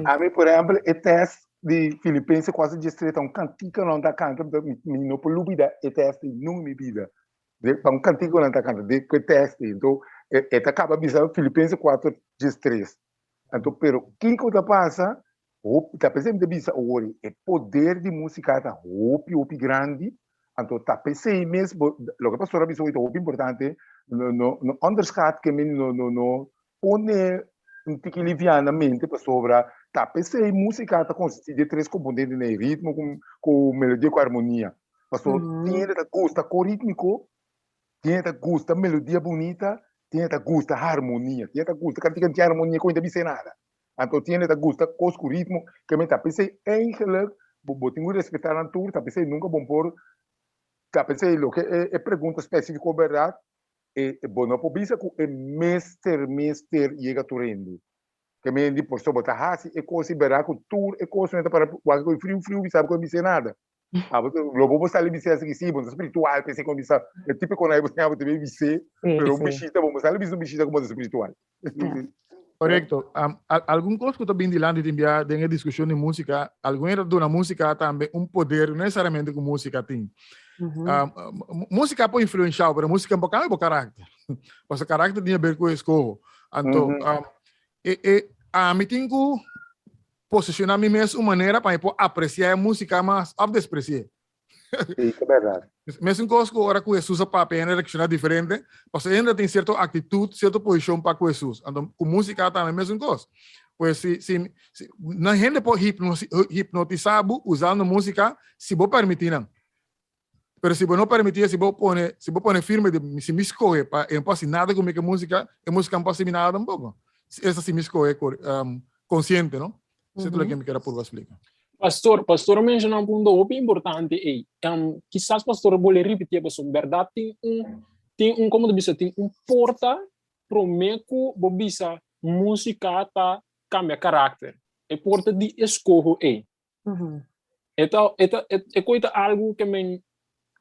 E: Ami, por ehempel, e test di Filipense kuater dies tres ta un kantika nan ta kanta, mi no por lubida e test ei nunca mi bida. Ta un kantika nan ta kanta de ku e test ei. Anto e ta kaba bisa Filipense kuater dies tres. Anto pero kiko ta pasa, hopi ta p'esei mi ta bisa awor e poder di musika ta hopi hopi grandi, anto ta p'esei mes bo loke pastor a bisa hoy ta hopi importante, no no no onderschat ke men no no no pone un tiki livianamente pasobra ta p'esei músika ta konsistí di e tres komponentenan ei, ritmo ku ku melodia ku armonia. Pasobra tin hende ta gusta ko rítmiko, tin hende ta gusta melodia bunita, tin hende ta gusta harmonia, tin hende ta gusta kantika tin harmonia ku hende ta bisa nada. Anto tin hende ta gusta kos ku ritmo, ke men ta p'esei eigenlijk bo bo tin ku respetá nan tur, ta p'esei nunka bo por ta p'esei loke e e pregunta spesífiko bèrdat E bo no por bisa ku e mester mester yega tur hende. Ke men di por so bo ta hasi e kos i bera ku tur e kos no ta para wak ku e friu friu bisa bo bisa nada. Abo lo bo bo sali bisa así si bo ta spiritual p'esei kon bisa e tipiko nan bo bo ta bin bis'é pero un bishita bo sali bisa un bishita ku bo ta spiritual.
D: Korekto. Algun kos ku ta bin dilanti tin bia den e diskushon di músika, algun hende ta duna músika tambe un poder, no nesesariamente ku músika tin. Músika por influenshá bo, pero músika no por kambia bo karakter. Pasobra karakter tin haber ku eskoho. Anto, e e ami tin ku posishoná mi mes un manera pa mi por apresiá e músika mas òf despresi'é.
E: Sí, ta berdad.
D: Mesun kos ku ora ku Hesus a papia hende a reakshoná diferente, pasobra hende tin sierto aktitut, sierto posishon pa ku Hesus. Anto ku músika tambe mesun kos. Pues si si si nan hende por hipnotisá bo usando músika si bo permití nan. Pero si bo no permití, si bo pone si bo pone firme di si mi skohe pa e no por hasi nada ku mi ku e músika, e músika no por hasi mi nada tampoko. Esta si mi skohe konsiente, no? Esei ta loke mi kier a purba splika.
G: Pastor, pastor a menshoná un punto hopi importante ei. Um, kisas pastor a bolbe ripitié pasobra bèrdat tin un, tin un, komo ta bisa, tin un porta promé ku bo bisa músika ta kambia karakter. E porta di eskoho ei. E ta, e ta, e koi ta algu ke men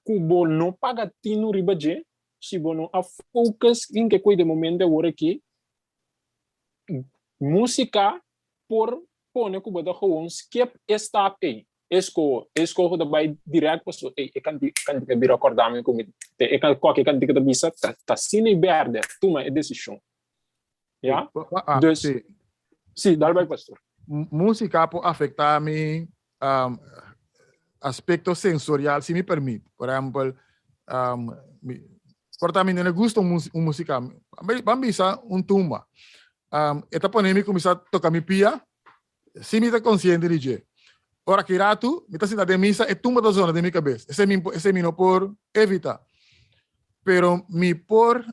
G: ku bo no paga tinu riba dje, si bo no a focus den ke koi den momento awor aki, Músika por pone ku bo ta gewoon skip e stap ei. E skoho, e skoho ta bai dirèkt paso ei e kantika bira kòrda mi ku mi te e kualke kantika ta bisa ta ta asina i bèrdè tuma e desishon. Ya? Dus, si, dal bai pastor.
D: Músika por afektá mi aspekto sensorial si mi permit. Por ehèmpel, mi por ta mi no gusta un músika, ban bisa un tumba. E ta pone mi kuminsá toka mi pia si mi ta konsiente di dje. Ora ki ratu mi ta sinta den misa e tumba ta zona den mi kabes. Esei mi esei mi no por evitá. Pero mi por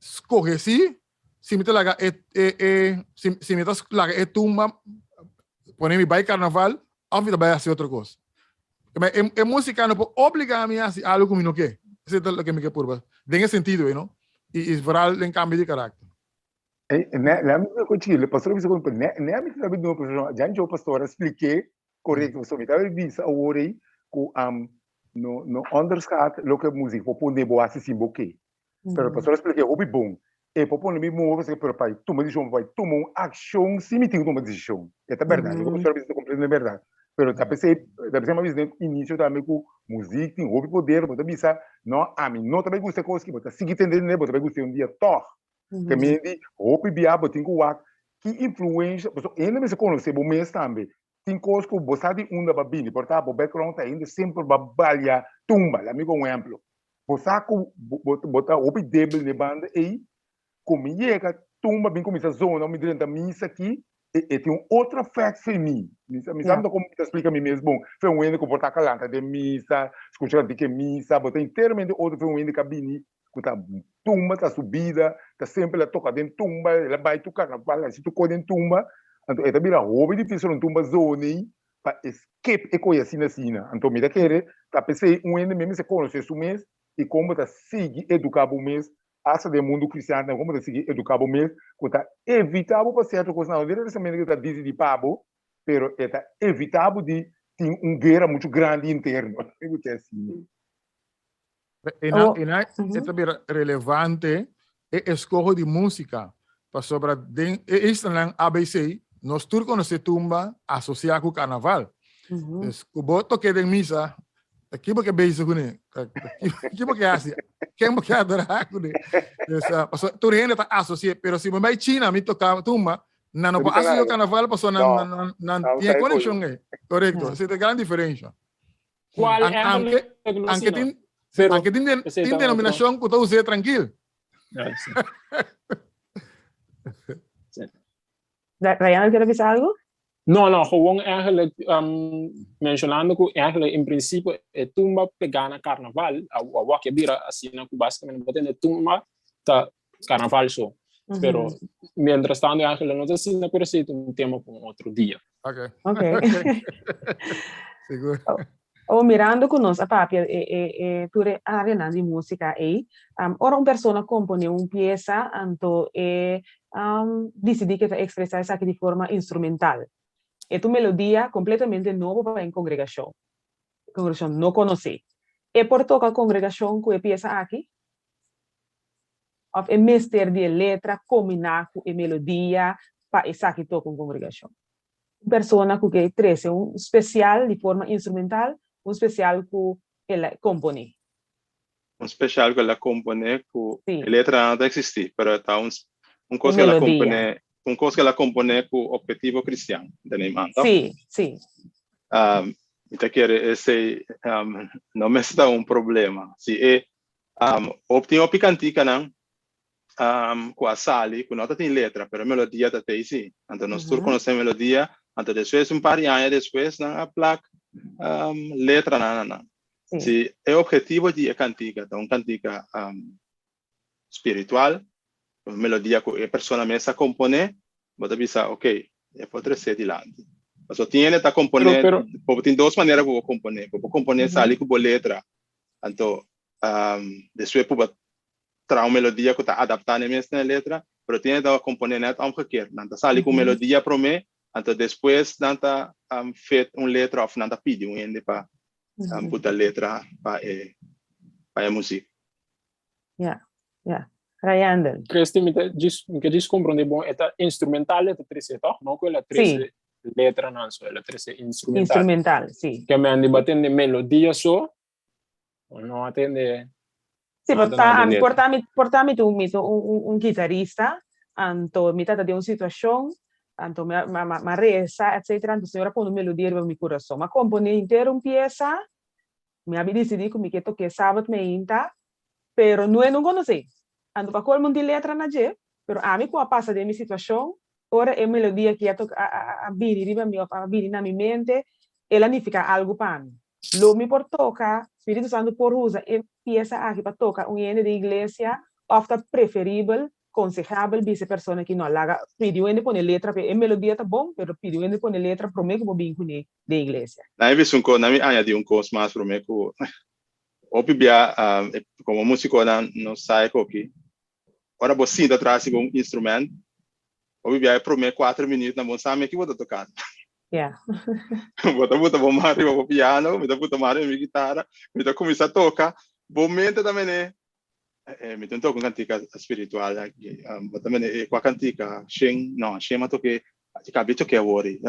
D: skohe si si mi ta laga e e e si si mi ta laga e tumba pone mi bai karnaval òf mi ta bai hasi otro kos. E e músika no por obligá mi hasi algu ku mi no ke. Esei ta loke mi ke purba den e sentido ei no. I i vooral den kambio di karakter.
E: Ne ne mi ku chile pastor bisa ku ne ne mi sabi no pastor jan jo pastor a spliké korekto pasobra mi ta bisa awor ei ku no no onderschat loke muzik por pone bo hasi sin bo ke. Pero pastor a spliké hopi bon. E por pone mi move pasobra pero pa tuma desishon pa tuma un akshon si mi tin ku tuma desishon. E ta bèrdat loke pastor a bisa ta kompletamente bèrdat. Pero ta p'esei ta p'esei mi a bisa den inisio tambe ku muzik tin hopi poder bo ta bisa no ami no ta bai gusta e kos aki bo ta sigui tende tende bo ta bai gusta un dia tòg. Te meen di hopi bia bo tin ku wak ki influensha pasobra hende mester konosé bo mes tambe. Tin kos ku bo sa di unda bo a bini, por ta bo background ta hende semper bo a balia tumba, laat mi ku un ehemplo. Bo sa ku bo ta hopi debil na e banda ei, ku mi yega tumba bin kuminsá zona mi drenta misa aki, e tin un otro effect fe mi. Mi sa mi sa kon mi ta splika mi mes bon. Fe un hende ku por ta kalanta den misa, skucha di ke misa, bo ta enteramente otro fe un hende ku a bini ku ta tumba ta su bida, ta semper el a toka den tumba, el a bai tur karnaval, hasi tur kos den tumba, anto e ta bira hopi difisil un tumba zoni. pa e skip e koe asina asina. Anto mi ta kere ta p'esei un hende mes mester konosé su mes i kon bo ta sigui eduká bo mes asta den mundu kristian tambe kon bo ta sigui eduká bo mes ku ta evitá bo pa sierto kosnan. No nesesarimenti ku ta disidí pa bo pero e ta evitá bo di tin un guera muchu grandi interno. Mi gusta asina.
D: E na e ta bira relevante e eskoho di músika, pasobra den e islanan ABC nos tur konosé tumba asosiá ku karnaval. Dus ku bo tok'é den misa, ta ki bo ke bezig kuné? Ki bo ke hasi? Ken bo ke adorá kuné? Dus pasobra tur hende ta asosi'é, pero si bo bai China mi toka tumba, nan no por asosia ku karnaval pasobra nan nan tin e konekshon ei. Korekto, esei ta e gran diferensha.
G: Cual
D: An- aunque,
G: eigenlijk no
D: aunque
G: sino.
D: tin,
G: Pero
D: aunque tin, den-
G: ese
D: tin
G: ta otro.
D: denominacion ku ta us'é trankil.
G: Ja, sí. Sí.
C: Ryan, quiere bisa algo?
G: No, no, gewoon eigenlijk um, mencionando ku eigenlijk in principio e tumba pegá na carnaval, a a wak bira asina ku básicamente bo tende tumba ta carnaval so. Pero mientras tanto eigenlijk no ta asina, pero esei ta un tema pa un otro dia.
D: Ok.
C: Ok.
D: Sigur.
C: O mirando ku nos a papia e e e tur e areanan di músika ei, ora un persona komponé un piesa anto e disidí ke ta ekspresá esaki di forma instrumental. E ta un melodia kompletamente nobo pa e kongregashon. E kongregashon no konosé. E por toka kongregashon ku e piesa aki? Òf e mester di e letra kombiná ku e melodia pa esaki toka un kongregashon? Un persona ku ke trese un spesial di forma instrumental, un spesial ku el a komponé.
F: Un spesial ku el a komponé ku
C: Sí.
F: e letra no ta eksistí, pero ta un un kos
C: Un
F: ku el a
C: melodia.
F: komponé, un kos ku el a komponé ku ophetivo kristian, ta neem aan, tòg?
C: Sí, sí.
F: Mi ta kere esei no mester ta un problema. Si e Op tin hopi kantikanan ku a sali ku no ta tin letra, pero e melodia ta tei si. Anto nos tur konosé e melodia, anto despues un par di aña despues nan a plak letranan na nan. Si e ophetivo di e kantika ta un kantika spiritual, un melodia ku e persona mes a komponé, bo ta bisa ok, e por tresé dilanti. Pasobra tin hende ta komponé, bo tin dos manera ku bo komponé, bo por komponé sali ku bo letra, anto despues por bo traha un melodia ku ta adaptá n'e mes na e letra, pero tin hende ta komponé nèt omgekeerd, nan ta sali ku un melodia promé, anto despues nan ta fit un letra òf nan ta pidi un hende pa buta letra pa e pa e muzik.
C: Ja, ja. Rayandel.
G: Christy, mi ta djis, mi ke djis komprondé bon, e ta instrumental e ta trese, tòg? No ku el a trese letranan so, el a trese instrumental.
C: Instrumental, si.
G: Ke men di bo a tende melodia so, o no a tende
C: Si,
G: nada
C: por ta
G: na di
C: ami,
G: letra.
C: por ta mi, por ta mi ta un, mi ta un, un, un guitarista, anto mi ta den un situashon, anto mi a, mi a, mi a resa, etcetera, anto Señor a pone un melodia riba mi kurason. Mi a komponé henter un piesa, Mi a disidí ku mi ke tok'é sabat meinta, pero no e no konosé. Anto pa kolmo un tin letra na dje, pero ami ku a pasa den mi situashon, ora e melodia aki a toka a bini riba mi òf a bini na mi mente, el a nifiká algu pa mi. Lo mi por toka, Spiritu Santu por usa e piesa aki pa toka un hende den iglesia òf ta preferibel konsehabel bisa e persona ki no laga pidi un hende pone letra p'e. E melodia ta bon, pero pidi un hende pone letra promé ku bo bin kuné den iglesia.
F: Nan mi bisa un kos, nan mi añadi un kos mas promé ku hopi bia komo músikonan no sa e koki, ora bo sinta tras di bo instrument, hopi bia e promé kuater minütnan bo no sa me ki bo ta tokando.
C: Yeah.
F: Bo ta buta bo man riba bo piano, mi ta buta man riba mi gitara, mi ta kuminsá toka, bo mente ta mene Mi tin toka un kantika spiritual aki. Bo ta mende e kua kantika? Shen, no, shen a toke, a kabi toke awor ei.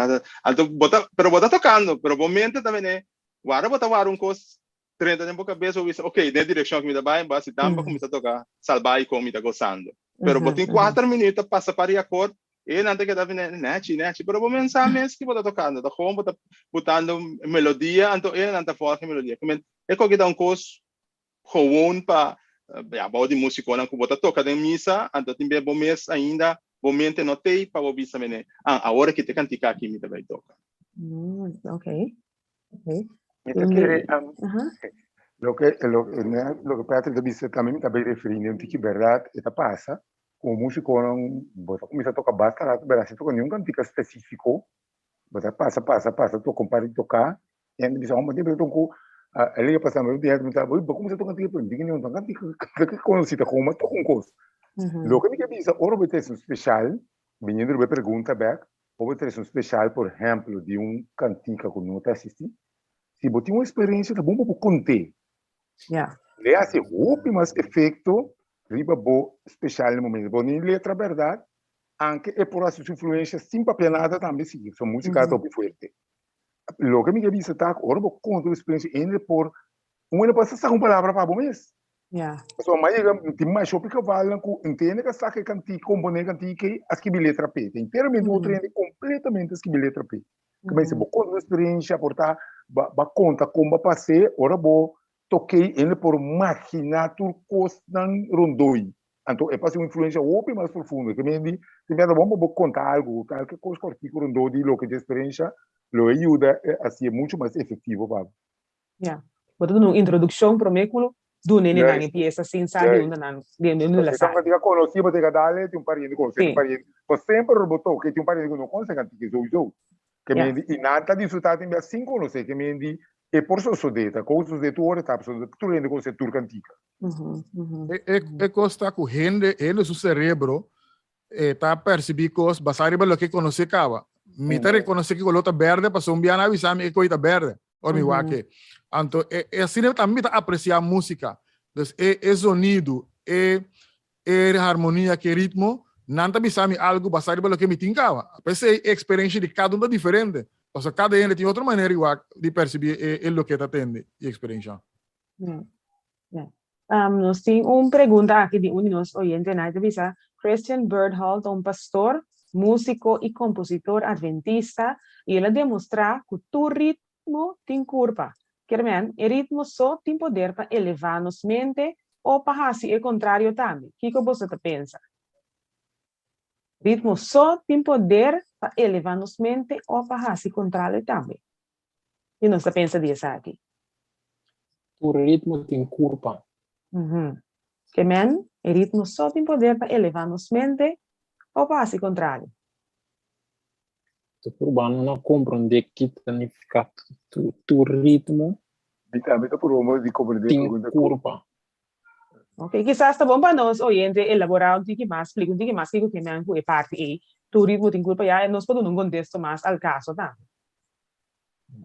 F: Anto bo ta, pero bo ta tokando, pero bo mente ta mende, wara bo ta wara un kos drenta den bo kabes, bo bisa, ok, den e direkshon ku mi ta bai, bo hasi dan pa kuminsá toka Salbai kon mi ta gosando. Pero bo tin kuater minüt ta pasa pa riakort, e nan ta keda bini nechi, nechi, pero bo men sa mes ki bo ta tokando, ta gewoon bo ta butando melodia, anto e nan ta volg e melodia. E koki ta un kos gewoon pa ya bou di musikonan ku bo ta toka den misa, anto tin bia bo mes ainda bo mente no tei pa bo bisa mene, ah awor aki ta e kantika aki mi ta bai toka.
C: Ok, ok.
E: Mi ta kere loke loke Patrick ta bisa tambe mi ta bai referi den un tiki bèrdat e ta pasa ku musikonan bo ta kuminsá toka basta rato bèrdat sin toka niun kantika spesifiko. Bo ta pasa, pasa, pasa, toka un par di toká, i hende bisa, homber, tin ku a liga pasa, mi di mi ta, bo kuminsá toka antiga, pero mi di no toka antiga, ke konosí ta koma toka un kos. Loke mi ke bisa, ora bo ta hasi un speshal, biniendo riba e pregunta bèk, ora bo ta hasi un speshal, por ehèmpel, di un kantika ku no ta asistí, si bo tin un eksperensia ta bon pa bo kont'é. Le hasi hopi mas efekto riba bo speshal na e momento. Bo ni letra bèrdat, anke e por hasi su influensia sin papia nada tambe si, su músika ta hopi fuerte. Loke mi ke bisa ta ku ora bo konta bo eksperensia hende por, un hende por hasta saka un palabra pa bo mes. Pasobra mi a yega, tin masha hopi kavalnan ku hende ka saka e kantika, komponé e kantika ei, a skibi letra p'e. Ta enteramente otro hende kompletamente a skibi letra p'e. Ke mester bo konta bo eksperensia, por ta bo a konta kon bo a pas'é, ora bo tok'é hende por maginá tur kosnan rondó-i. Anto e pasa un influencia hopi mas profundo. Ke men di, tin bia ta bon pa bo konta algu, kalke kos kòrtiku rondó di loke dje eksperensha, lo e yuda hasié muchu mas efektivo pa bo.
C: Ya. Bo ta duna un introdukshon promé ku duna e nan e piesa sin sa di unda nan, di unda la sali.
E: Si ta konosí bo ta yega dale, tin un pariente konosé, tin un pariente, bo semper ora bo toke tin un pariente ku no konosé kantika souiso. Ke men di, i nan ta disfrutá tin bia sin konosé, ke men di, e por sosodé, ta kos sosodé tur ora ta, pasobra tur hende konosé tur kantika.
D: E kos ta ku hende, hende su cerebro ta persibí kos basá riba loke e konosé kaba. Mi ta rekonosé ku koló ta bèrdè pasobra un biaha nan a bisa mi e koi ta bèrdè ora mi wak e. Anto e asina tambe mi ta apresiá músika. Dus e e zonido, e e harmonia ku e ritmo, nan ta bisa mi algu basá riba loke mi tin kaba. P'esei e eksperensha di kada un ta diferente, pasobra kada hende tin otro manera di wak di persibí e e loke e ta tende i eksperensha.
C: Ja, ja. Um, nos tin un pregunta aki di un di nos oyentenan. E ta bisa, Christian Bernhold ta un pastor, músiko i kompositor adventista i el a demostrá ku tur ritmo tin kurpa. Kier men, e ritmo so tin poder pa elevá nos mente o pa hasi e kontrario tambe. Kiko boso ta pensa? Ritmo so tin poder pa elevá nos mente o pa hasi kontrario tambe. I nos ta pensa di esaki.
G: Tur ritmo tin kurpa.
C: Ke men, e ritmo so tin poder pa elevá nos mente o pa hasi kontrario.
G: Ta purba no na komprondé ki ta nifiká tur ritmo
E: Mi tambe ta purba di komprondé
G: tin kurpa.
C: Ok, kisas ta bon pa nos oyente elaborá un tiki mas, splika un tiki mas kiko ke men ku e parti ei, tur ritmo tin kurpa, ya nos por duna un kontesto mas al kaso tambe.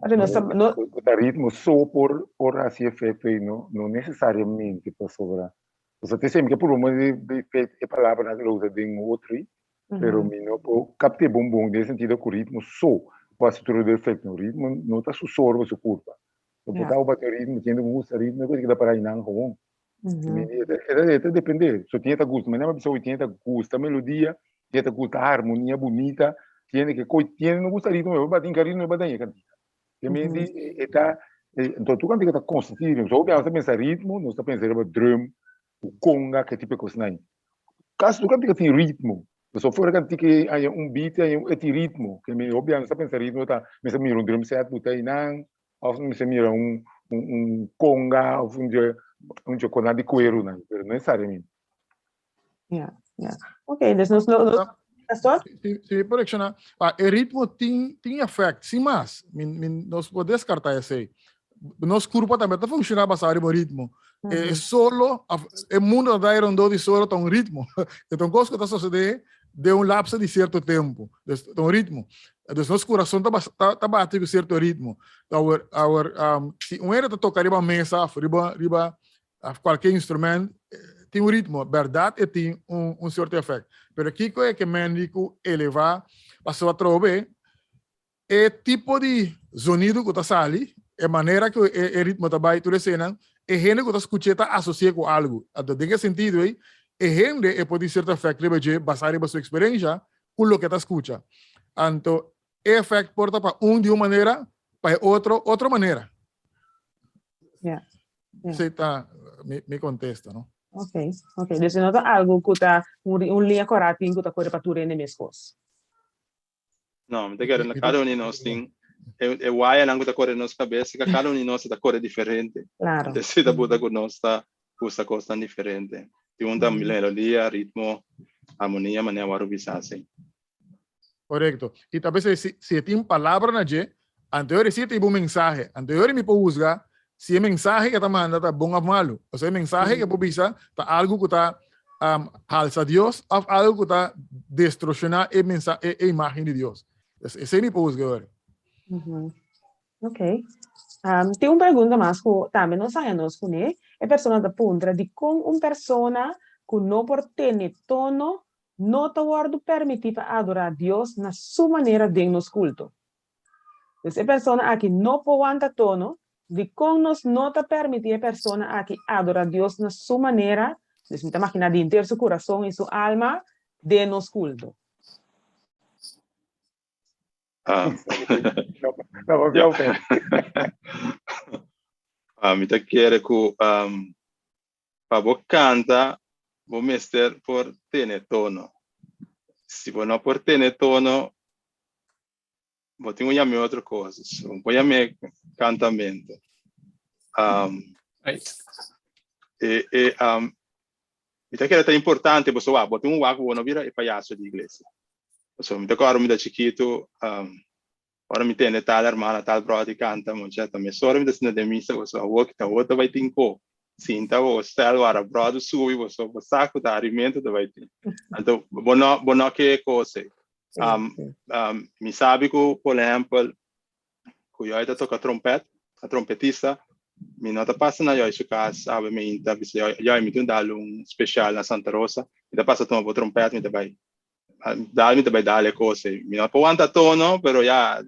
C: Pasobra nos ta, no.
E: Ku ta ritmo so por por hasi efekto ei, no no nesesariamente pasobra, pasobra te siempre ke purba di e palabranan ke lo usa den otro ei, pero mi no por kapt'é bon bon den e sentido ku ritmo so por hasi tur e efekto, ritmo no ta su soro pa su kurpa. Bo por ta bati ritmo, tiene ku gusta ritmo, e kos ta para einan gewoon. E ta depende, so tiene ta gusta, manera mi a bisa hoy, tiene ta gusta melodia, tiene ta gusta harmonia bunita, tiene ke koi, tiene no gusta ritmo, e bati inka ritmo, e bati daña e kantika. Te mi di, e ta, enton tur kantika ta konsisti di ritmo. So hopi nos ta pensa ritmo, nos ta pensa riba drum, conga, ke tipo e kosnan ei. Kasi tur kantika tin ritmo. Pasobra fuera kantika ei haña un beat, haña un, e tin ritmo. Ke mi hopi nos ta pensa ritmo ta, mester mira un drum set buta einan, Of mester mira un un conga of un dje un dje kona di kueru nan, pero no necesariamente.
C: Ja, ja. Oké, dus nos no, nos, Pastor?
D: Si, si mi por reacciona, ah, e ritmo tin, tin effect, sin mas. Mi, mi, nos por descarta esei. Nos curpa tambe ta funciona basado riba ritmo. Mm -hmm. E solo, e mundo ta draai rondó di solo ta un ritmo. E ta un cos ku ta sucede den un lapso di cierto tempo. Dus ta un ritmo. Dus nos corazón ta, ta, ta bati ku cierto ritmo. Awor, awor, um, si un hende ta toca riba mesa of riba, riba of cualquier instrument, eh, tin un ritmo. Berdad e tin un, un cierto effect. Pero kiko e ke men di ku eleva, pasobra atrobe, E tipo di zonido ku ta sali, e manera ku e ritmo ta bai, tur eseinan, e hende ku ta skuch'é ta asosi'é ku algu. Anto den e sentido ei, e hende e por tin sierto efèkt riba dje basá riba su eksperensha ku loke e ta skucha. Anto e efèkt por ta pa un di un manera, pa e otro otro manera. Esei ta mi kontesta, no?
C: Ok, ok. Dus e no ta algu ku ta un liña kòrá tin ku ta kore pa tur hende meskos.
F: No, mi ta kere na kada un di nos tin e, e wayanan ku ta kore nos kabes, ka kada un di nos ta kore diferente.
C: Claro.
F: Entonces ta buta ku nos ta gusta kosnan diferente. Tin un ta melodia, ritmo, harmonia, manera waru bisa así.
D: Korekto. I ta p'esei si si e tin palabra na dje, anteori si e tin bo mensahe. Anteori mi por husga si e mensahe ke ta manda ta bon òf malu. Pasobra e mensahe ke por bisa ta algu ku ta halsa Dios òf algu ku ta destroshoná e mensa e e imágen di Dios. Esei mi por husga ora.
C: Ok. Tin un pregunta mas ku tambe nos haña nos kuné. E persona ta puntra dikon un persona ku no por tene tono no ta wòrdu permití pa adorá Dios na su manera den nos kulto. Dus e persona aki no por wanta tono, dikon nos no ta permití e persona aki adorá Dios na su manera, dus mi ta maginá di henter su kurason i su alma, den nos kulto?
F: Mi ta kere ku Pa bo canta, bo mester por tene tono. Si bo no por tene tono, bo tin cu yam'e otro cos. Bo por yam'e cantamento. Um,
G: Right.
F: e, e, um, mi ta kere ta importante, bo so wak, bo tin un wak, bo no bira e payaso di iglesia. Pasobra mi ta corda mi ta chikito, um, Ora mi tende tal hermana, tal bròder kanta, mucha, ta mesora mi ta sinta den misa, boso awor ki ta awor ta bai tin ko. Sinta bo stel wara bròder subi, boso bo sa ku ta arimento ta bai tin. Anto bo no bo no ke kos ei. Um, um, mi sabi ku, por ehèmpel, ku yòi ta toka trompèt, ta trompetista, mi no ta pasa na yòi su kas awe meinta bisa yòi, yòi mi tin un dal un speshal na Santa Rosa, mi ta pasa tuma bo trompèt mi ta bai. Dal mi ta bai dal e kos ei. Mi no por wanta tono, pero ya,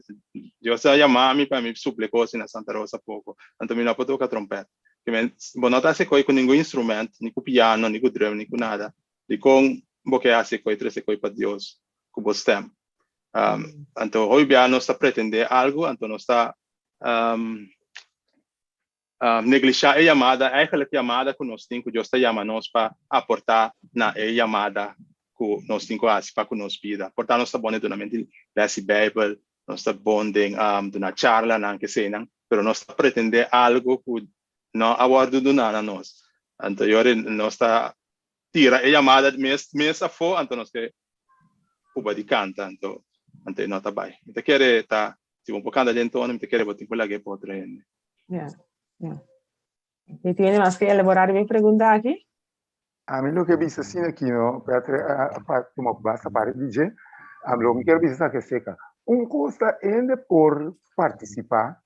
F: Dios a yama mi pa mi supli e kos ei na Santa Rosa poko. Anto mi no por toka trompèt. Ke men, bo no ta hasi koi ku ningun instrument, ni ku piano, ni ku drum, ni ku nada. Dikon bo ke hasi koi, trese koi pa Dios ku bo stèm? Anto hopi bia nos ta pretendé algu, anto nos ta Neglishá e yamada, eigenlijk yamada ku nos tin, ku Dios ta yama nos pa aportá na e yamada ku nos tin ku hasi pa ku nos bida. Por ta nos ta bon den dunamento di lès di Beibel, nos ta bon den duna charlanan, keseinan, pero nos ta pretendé algu ku no a wòrdu duná na nos. Anto yori nos ta tira e yamada mes mes afó, anto nos ke puba di kanta, anto anto e no ta bai. Mi ta kere ta, si bo por kanta den tono, mi ta kere bo tin ku lag'é pa otro hende.
C: Ja, ja. Mi tiene mas ke elaborá riba e pregunta aki?
E: Ami lo ke bisa asina aki no, Petre a a tuma basta parti di dje, ami lo mi kier bisa esaki aserka, un kos ta hende por partisipá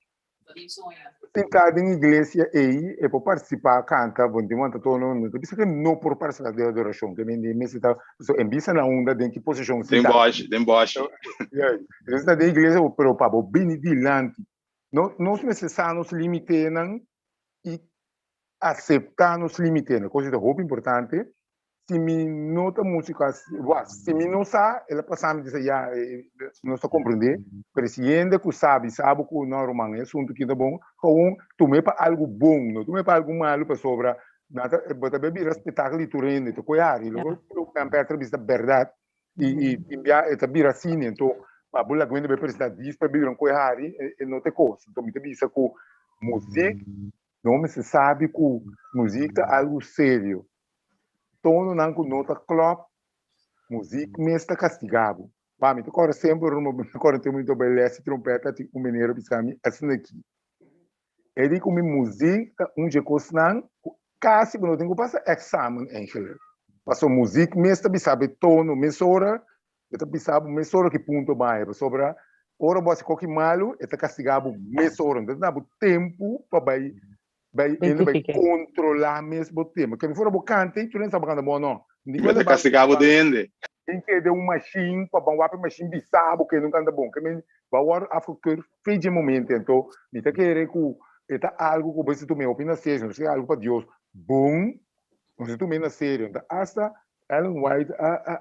E: Sinta den iglesia ei, e por partisipá, kanta, bon tin wanta tono, no ta bisa ke no por partisipá den adorashon, ke men mester ta, so en bisa na unda den ki posishon
F: Den sinta. bòshi, den bòshi.
E: Ja, entonces ta den iglesia, pero pa bo bini dilanti, no, nos mester sa nos limitenan i aseptá nos limitenan, kos ei ta hopi importante, si mi no ta músico así, wa, si mi no sa, el a pasa mi bisa ya, nos ta comprende, pero si hende cu sa bisa bo cu no ruman e asunto ki ta bon, gewoon tum'e pa algo bon, no tum'e pa algo malo pasobra nan ta, bo ta bay bira spectaculo di tur hende, ta coy hari, loke Jan Peter a bisa ta berdad, y y tin bia e ta bira asina, enton pa bo laga hende bay presenta dis pa bira un coy hari, e no ta e cos, enton mi ta bisa cu muziek, no mester sabi cu muziek ta algo serio, Tononan ku no ta klòp, muzik mes ta kastigá bo. Pa mi ta kòrda semper ora mi ta kòrda tempu mi ta bai lès di trompèt tin un meneer a bisa mi asina aki. E di ku mi muzik ta un dje kosnan ku kasi bo no tin ku pasa èksamen eigentlik. Pasobra muzik mes ta bisa bo e tono mesora, e ta bisa bo mesora ki punto bai pasobra ora bo hasi koki malu e ta kastigá bo mesora. No ta duna bo tempu pa bai Bai ene bai controla mes bo tema. Kende fora bo canta y tur hende sa bo canta bon no.
F: Bo ta castiga bo den hende.
E: Tin kede un machine pa ban wak e machine bisa bo kende un canta bon. Ke men bo a worde afgekeurd fe dje momento. Anto mi ta kere cu e ta algo cu bo mester tuma hopi na serio. No si algo pa Dios bon, bo mester tuma na serio. Anto hasta Ellen White a a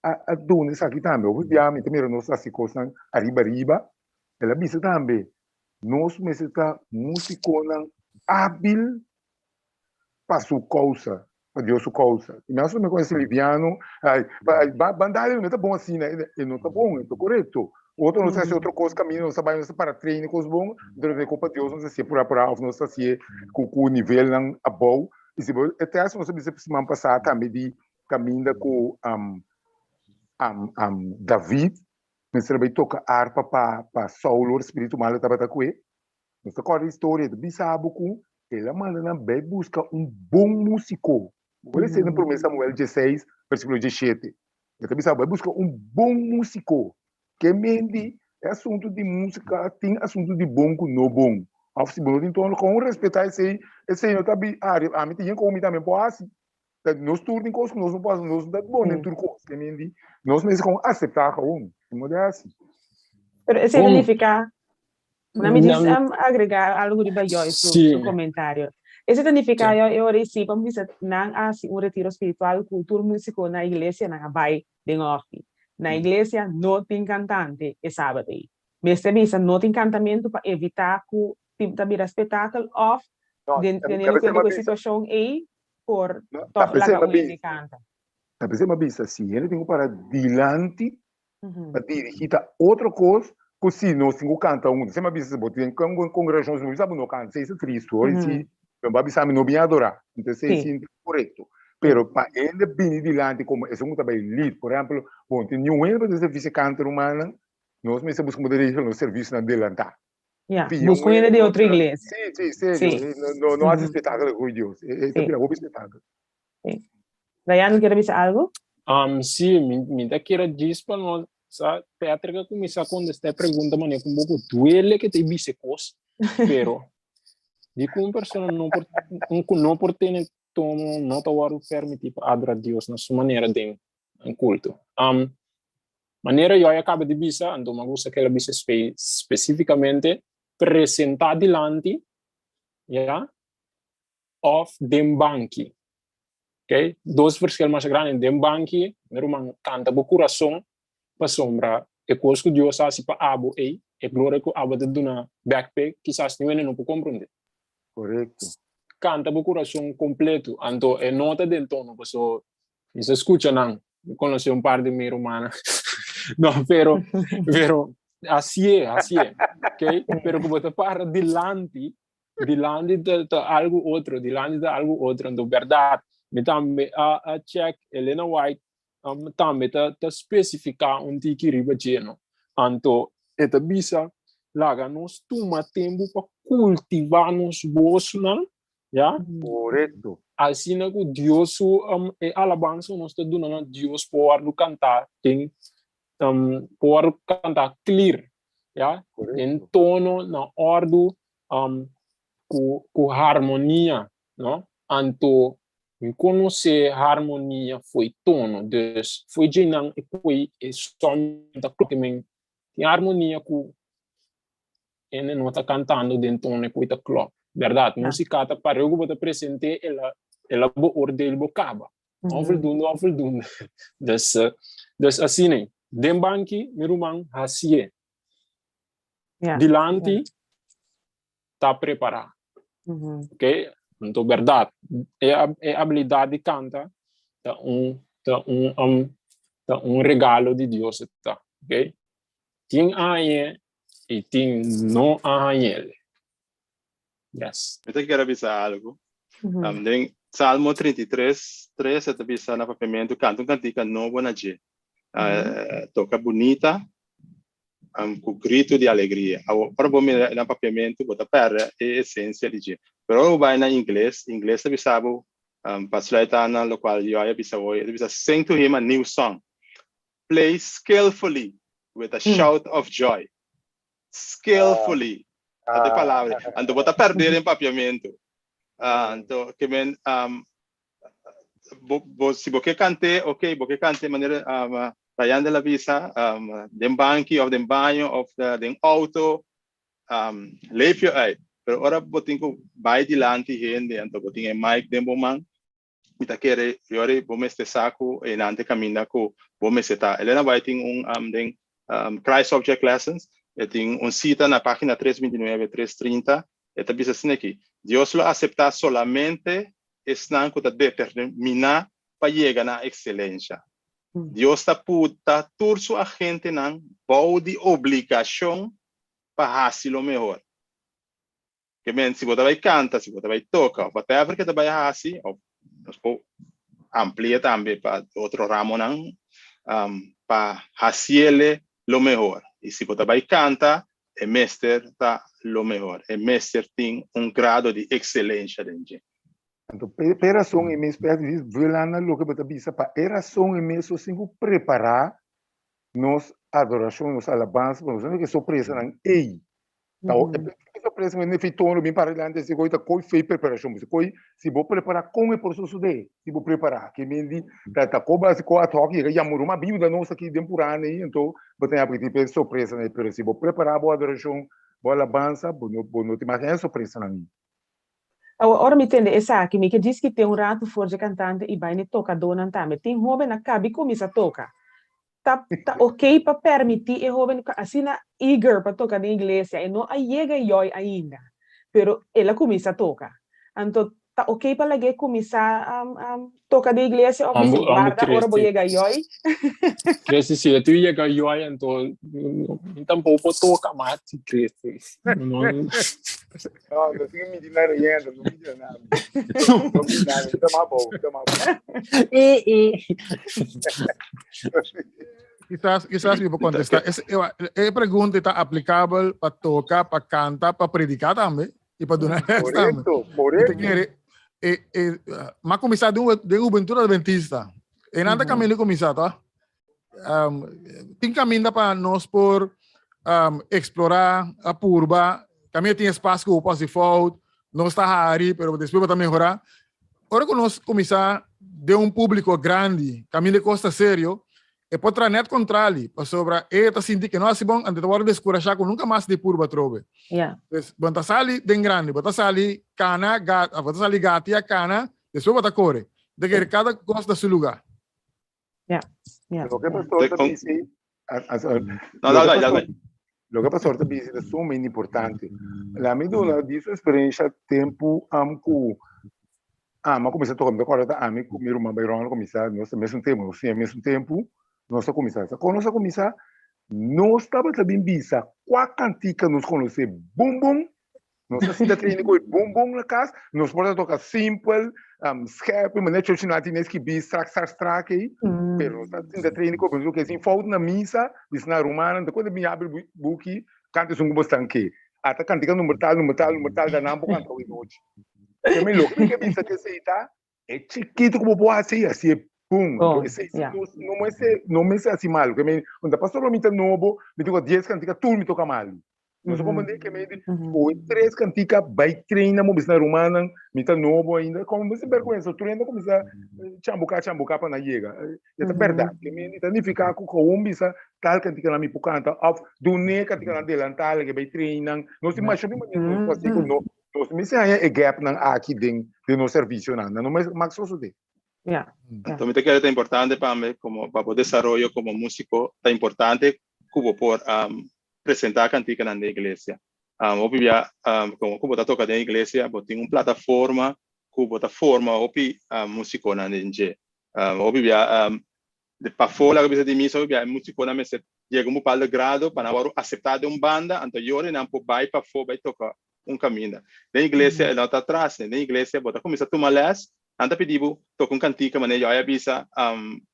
E: a a duna esaki tambe. Hopi bia mi ta mira nos ta haci cosnan ariba ariba. El a bisa tambe Nos mester ta músikonan ábil pa su kousa, pa Dios su kousa. I mi a asumí ku ese liviano, ai, ban dale, no ta bon asina, e no ta bon, e ta korekto. Otro nos ta hasi otro kos kaminda, nos ta bai, nos ta para train kos bon, pero den kopa Dios nos ta hasié purá purá òf nos ta hasié ku ku nivelnan abou. I si bo e tèst nos a bisa siman pasá tambe di kaminda ku David. Mester a bai toka arpa pa pa Saul ora spiritu malu tabata ku e. Nos ta kòrda historia, e ta bisa bo ku el a manda nan bai buska un bon músiko. Bo por lesa na Promé Samuel dieseis, versíkulo diesshete. E ta bisa bo bai buska un bon músiko. Ke menti e asuntu di músika tin asuntu di bon ku no bon. Òf si bo no tin tono, kon respetá esei? Esei no ta bi ari, ami tin yen ku mi tambe por hasi. Ta nos tur tin kos ku nos no por hasi, nos no ta bon den tur kos. Ke menti nos mester kon aseptá gewoon. E modo e hasi.
C: Pero esei ta nifiká Na mi djis agregá algu riba Joy su su komentario. Esei ta nifiká Joy e ora ei si pa mi bisa nan a hasi un retiro spiritual ku tur músiko na iglesia nan a bai den òfi. Na iglesia no tin kantante e sabat ei. Mester bisa no tin kantamentu pa evitá ku tin ta bira spetakel òf den teniendo kuenta ku e situashon ei por tòg laga un hende kanta.
E: Ta p'esei mi a bisa si hende tin ku para dilanti pa dirigí ta otro kos ku si nos tin ku kanta huntu. Esei mi a bisa si bo tin kongregashon si bo bisa bo no kanta esei ta tristu hoor i si bo a bisa mi no bin adorá enton esei si no ta korekto. Pero pa hende bini dilanti komo esun ku ta bai lead por ehèmpel bo no tin niun hende pa den servisio kanta rumannan nos mester buska un regla nos servisionan delantá.
C: Ya, buska un hende di otro iglesia.
E: Si, si, serio. No, no hasi spektakel ku Dios. E ta bira hopi spektakel.
C: Sí. Dayan, kier bisa algo?
G: Um, sí, mi, mi ta kier djis pa no sa Patrick a kuminsá kontestá e pregunta manera ku un poko duele ke ta bisa e kos, pero di ku un persona no por un ku no por tene tono no ta wòrdu permití pa adorá Dios na su manera den un kulto. Um, manera Joy a kaba di bisa, anto mi a gusta ke el a bisa spe spesífikamente presentá dilanti, ya, of den banki. Ok, dos verschil masha grandi. Den banki, mi ruman, kanta bo kurason pasobra e kos ku Dios a hasi pa abo ei, e gloria ku abo ta duna bèk p'e, kisas niun hende no por komprondé.
E: Korekto.
G: Kanta bo kurason kompletu. Anto e no ta den tono paso mi sa skucha nan, mi konosé un par di mi rumannan. No, pero, pero hasié, hasié. Ok, pero ku bo ta para dilanti Dilanti ta, ta algo otro, dilanti ta algo otro. Anto, berdad, mi tambe a, a check Elena White um, tambe ta, ta specifica un tiki riba dje, no? Anto, e ta bisa, laga nos tuma tempo pa cultiva nos bosnan, ya?
E: Correcto.
G: Asina cu Dios su um, e alabansa nos ta duna na Dios por wordo canta den um, por wordo canta clear, ya? Den tono, na ordu, um, ku, ku harmonia, no? Anto, mi konosé harmonia foi tono, dus foi djenan e koi e son ta klopt men tin harmonia ku hende no ta kantando den tono e koi ta klopt, bèrdat? Músika ta pareu ku bo ta present'é el a el a beoordeel bo kaba, onvoldoende onvoldoende. Dus, dus asina, den banki mi ruman hasié. Dilanti ta prepará. Ok, anto bèrdat e e abilidat di kanta ta un ta un um ta un regalo di Dios e ta, ok. Tin a hañ'é i tin no a hañ'el. Yes.
F: Mi ta kier a bisa algu. Den Salmo 33, 3 e ta bisa na papiamentu, Kanta un kantika nobo na dje. Toka bunita ku gritu di alegria. Awor, ora bo mira na papiamentu, bo ta pèrdè e esensia di dje. Pero ora bo bai na ingles, ingles ta bisa bo, pa sluit aan na lokual Joy a bisa hoy, e ta bisa, Sing to him a new song. Play skillfully with a shout of joy. Skillfully. Ta de palabra. Anto bo ta pèrdè den papiamentu. Anto, ke men, bo, bo, si bo ke kant'é, ok, bo ke kant'é manera um, Ryan de la bisa, um, den banki of den baño of den auto, um, leef je uit. Pero ora bo tin ku bai dilanti hende, anto bo tin e mic den bo man, mi ta kere yori bo mester sa ku einan te kaminda ku bo mester ta. Elena White tin un um, den um, Christ Object Lessons, e tin un sita na página 329, 330, e ta bisa asina aki, Dios lo aseptá solamente esnan ku ta determiná pa yega na ekselensha. Dios ta puta tur su agentenan bou di obligashon pa hasi lo mehor. Ke men, si bo ta bai kanta, si bo ta bai toka, òf whatever ke ta bai hasi, òf nos por amplia tambe pa otro ramonan, pa hasiele. lo mehor. I si bo ta bai kanta, e mester ta lo mehor. E mester tin un grado di ekselensha den dje.
E: Anto pa e rason ei mes, Pèt, viola na loke bo ta bisa, pa e rason ei mes nos tin ku prepará nos adorashon, nos alabansa, pasobra nos no ke sorpresanan ei. Ta e sorpresa ku e tono bin para dilanti si koi ta koi fei preparashon, si koi si bo prepará kon e por sosodé si bo prepará ke men di ta ta ko basi ko ad hoc yega yama ruma bin yuda nos aki den purana ei anto bo ta yabi tipo e sorpresanan ei pero si bo prepará bo adorashon bo alabansa bo no bo no tin mas e sorpresanan ei.
C: Awor, ora mi tende esaki, mi ke diskit'é un ratu for dje kantante i bai n'e tokadónan tambe. Tin hóben a kabi kuminsá toka. Ta ta okey pa permití e hóben ku asina eager pa toka den iglesia. E no a yega yòi ainda, pero el a kuminsá toka. Anto, ta okey pa lag'é kuminsá toka den iglesia òf
G: Ambo
C: mester
G: ambo
C: warda ora bo
G: Christy.
C: yega yòi?
G: Christy, si e tu yega yòi anto mi tampoko por toka mas, Christy. No,
E: No, no tin midi na reyenda, no midi na nada. No midi nada, ta mas bom, ta mas bom.
D: Quizás, quizás mi por contestar. Es, e pregunta ta aplicabel pa toca, pa canta, pa predicar tambe y pa donar les tambe.
E: Correcto, correcto.
D: Te quiere, eh, eh, ma comenzar de, un, de juventud adventista. En anda camino comenzar, ta? Um, tin caminda pa nos por um, explorar, a purba. También tin espacio que opa si fout, no está hari, pero después va a mejorar. Ora que nos comienza de un público grande, caminda costa serio, e por traer net contrali, pasobra e ta sinti que no hace bon, ante te worden descourachar ku nunca mas de purba trobe. Pues, bon ta sali den grande, bo ta sali cana, gat, bo ta sali gatia cana, después bo ta corre. De que cada cosa na su lugar.
C: Ja, ja.
E: Loke pastor ta bisa,
F: No, dal, dal, dal.
E: Loke pastor ta bisa ta sumamente importante. La mi duna di su experiencia tempu am ku ama kuminsá toka, mi ta kòrda ta ami ku mi ruman Byron a kuminsá, nos ta mesun tempu, nos siña mesun tempu, nos a kuminsá. Sa kon nos a kuminsá? Nos tabata bin bisa kua kantika nos konosé bon bon. Nos ta sinta traina ku e bon bon na kas, nos por ta toka simpel, scherp, manera chochinan tin eskibí strak strak strak ei, pero nos ta sinta traina ku e bon, sin fout na misa, bisa na rumannan, ta kuando mi habri buki, kanta esun ku bo stan ke. Ata kantika number tal, number tal, number tal, da nan por kanta awe nochi. Ke mi loke mi ke bisa ku esei ta, e chikitu ku bo por hasi, hasi e bon.
C: Bon,
E: Esei
C: ya.
E: no mester, no mester hasi malu. Ke mi, unda pasobra mi ta nobo, mi toka dies kantika, tur mi toka malu. Nos a comprende que maybe o tres cantica bai treina mo bisna rumannan, mi ta nobo ainda, como mi sin vergüenza, tur hende cuminsa chambuca chambuca pa nan yega. E ta berdad, que mi ta nifica cu gewoon bisa tal cantica nan mi por canta of dune cantica nan delantal que bai treina. Nos tin masha hopi manera nos por haci cu no, nos mester haña e gapnan aki den den nos servicionan, nan no mag sosode.
C: Ja.
F: Anto mi ta kere ta importante pa mi como pa bo desaroyo como musico ta importante cu bo por presenta canticanan den iglesia. Hopi bia como cu bo ta toca den iglesia bo tin un plataforma cu bo ta forma hopi musiconan den dje. Hopi bia de pafó laga bisa di misa hopi bia e musiconan mester yega un bepaaldo grado pa nan wòrdu acepta den un banda anto yori nan por bai pafó bai toca un caminda. Den iglesia e no ta atras, den iglesia bo ta cuminsa tuma les Nan ta pidi bo toka un kantika manera Joy a bisa,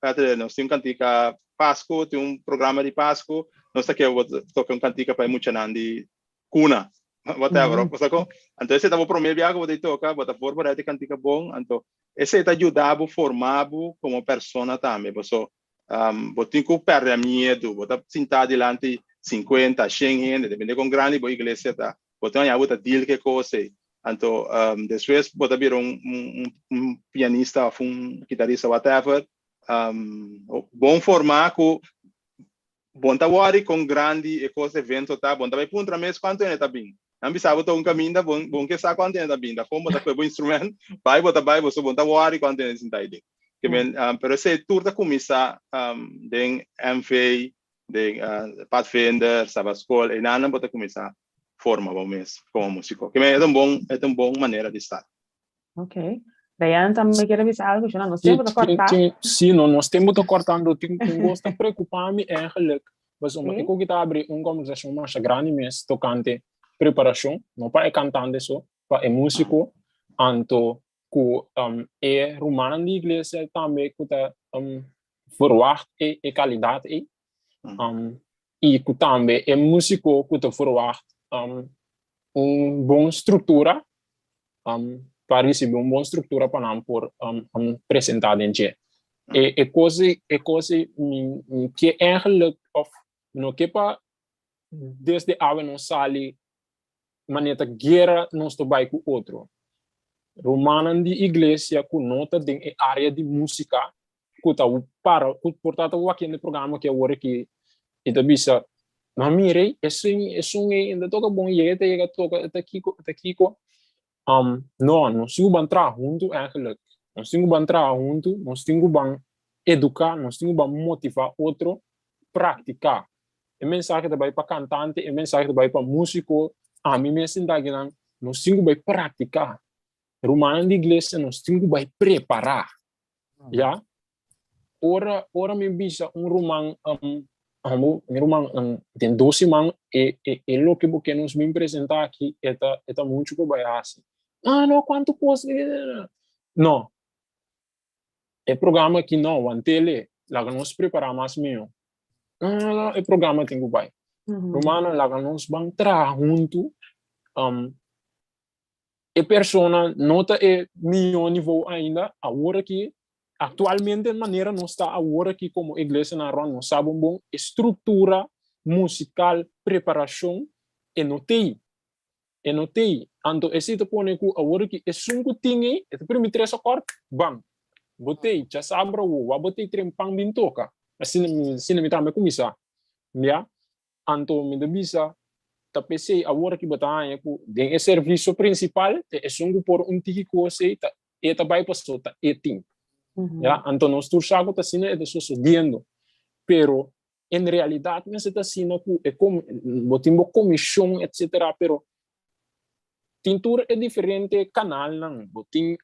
F: Peter, nos tin un kantika Pasku, tin un programa di Pasku, nos ta ke bo toka un kantika pa e muchanan di kuna, whatever, mm -hmm. Ko? Anto esei ta bo promé biaha ku bo ta toka, bo ta voorbereid e kantika bon, anto esei ta yuda bo forma bo komo persona tambe, paso um, bo tin ku pèrdè miedu, bo ta sintá dilanti 50, 100 hende, depende kon grandi bo iglesia ta, bo tin haña bo ta deal ku e kos ei. Anto um, despues bo ta bira un, un, un pianista of un guitarista, whatever, um, bon formá ku bon ta worry kon grandi e kos evento ta, bon ta bai puntra mes kuantu hende ta bin. Nan bisa bo ta un kaminda, bon, bon ke sa kuantu hende ta bin, da kon bo ta kue bo instrument, bai bo ta bai, bo so bon ta worry kuantu hende sinta ei den. Ke men, um, pero esei tur ta kuminsá um, den MV, den uh, Padvinder, Sabbatschool, einan bo ta kuminsá forma bo mes komo músiko. Ke men e ta un bon, e ta un bon manera di start.
C: Ok. Dayan tambe kier a bisa algo, Shona, nos tempo ta kortá.
G: Sí, no, nos tempo ta kortando. Tin un kos ta preokupá mi eigenlijk. Pasobra e koki ta abri un kombersashon masha grandi mes tokante preparashon, no pa e kantante so, pa e músiko, anto ku e rumannan di iglesia tambe ku ta verwacht e kalidat ei. i ku tambe e músiko ku ta verwagt um, un bon struktura um, pa risibí un bon struktura pa nan por um, um, presentá den dje. E, e kos e kos mi, mi ke eigenlijk of no ke pa desde awe nos sali manera ta guera nos ta bai ku otro. Rumannan di iglesia ku no ta den e área di músika ku ta para ku por ta ta wak-e programa ku awor aki i ta bisa ma mira esun esun ei ta toka bon yega ta yega toka ta kiko ta kiko um no nos tin ku ban traha huntu eigenlijk nos tin ku ban traha huntu nos tin ku ban eduká nos tin ku ban motivá otro praktiká e mensahe ta bai pa kantante e mensahe ta bai pa músiko ami mes sinta akinan nos tin ku bai praktiká rumannan di iglesia nos tin ku bai prepará ya ora ora mi bisa un ruman um, um, mi ruman um, den dos siman e, e, e loke bo ke nos bin presentá aki e ta, e ta muchu pa bai hasi. Ah, no, kuantu kos. No. E programa aki no, wantele, laga nos prepará mas mihó. No, no, no, e programa tin ku bai. Rumannan, laga nos ban traha huntu. Um, e persona no ta e mihó nivo ainda, awor aki, aktualmente manera nos ta awor aki komo iglesia na Aruba, nos sa bon bon e struktura musikal, preparashon, e no t'ei. E no t'ei. Anto esei ta pone ku awor aki esun ku tin ei, e ta primi tres akòrt, ban. Bo t'ei, djasabra awo, wak bo t'ei tren pan bin toka. Asina, asina mi tambe kuminsá. Ya. Anto mi ta bisa, ta p'esei awor ki bo ta haña ku den e servisio prinsipal ta esun ku por un tiki kos ei ta e ta bai paso ta e tin. Ya, anto nos tur sa ku ta asina e ta sosodiendo. Pero en realidat mester ta asina ku e kom bo tin bo komishon etsetera pero Tin tur e diferente kanalnan, bo tin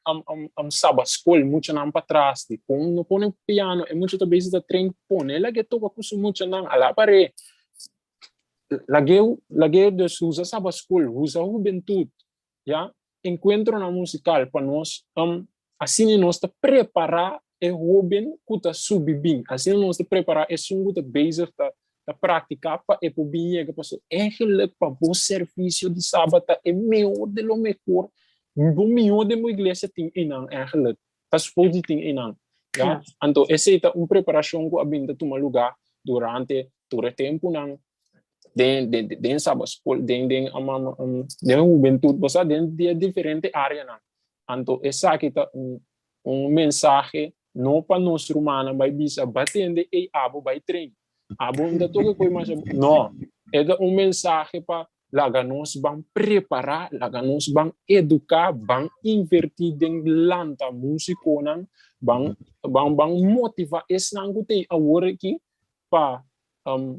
G: Saba Skol, muchanan patras di kon no pone piano, e mucha ta bezig ta train pone lag'e toka ku su muchanan, ala par'e lag'e lag'e dus usa Saba Skol, usa hubentut, ya, enkuentronan musikal pa nos asina nos ta prepará e hoben ku ta subi bin, asina nos ta prepará esun ku ta bezig ta ta praktiká pa e por bin yega, pasobra eigenlijk pa bo servisio di Sabat ta e mehor de lo mehor, bo mihó den bo iglesia tin einan eigenlijk, ta supos di tin einan, ya. Anto esei ta un preparashon ku a bin ta tuma lugá durante tur e tempunan den den den Sabat skol, den den den hubentut, bo sa den di e diferente áreanan. Anto esaki ta un Un mensahe no pa nos rumannan bai bisa ba tende ey abo bai train. Abo no ta toka koe masha bon. No, e ta un mensahe pa laga nos ban prepara, laga nos ban educa, ban inverti den lanta musiconan, ban ban ban motiva esnan ku ta awor aki pa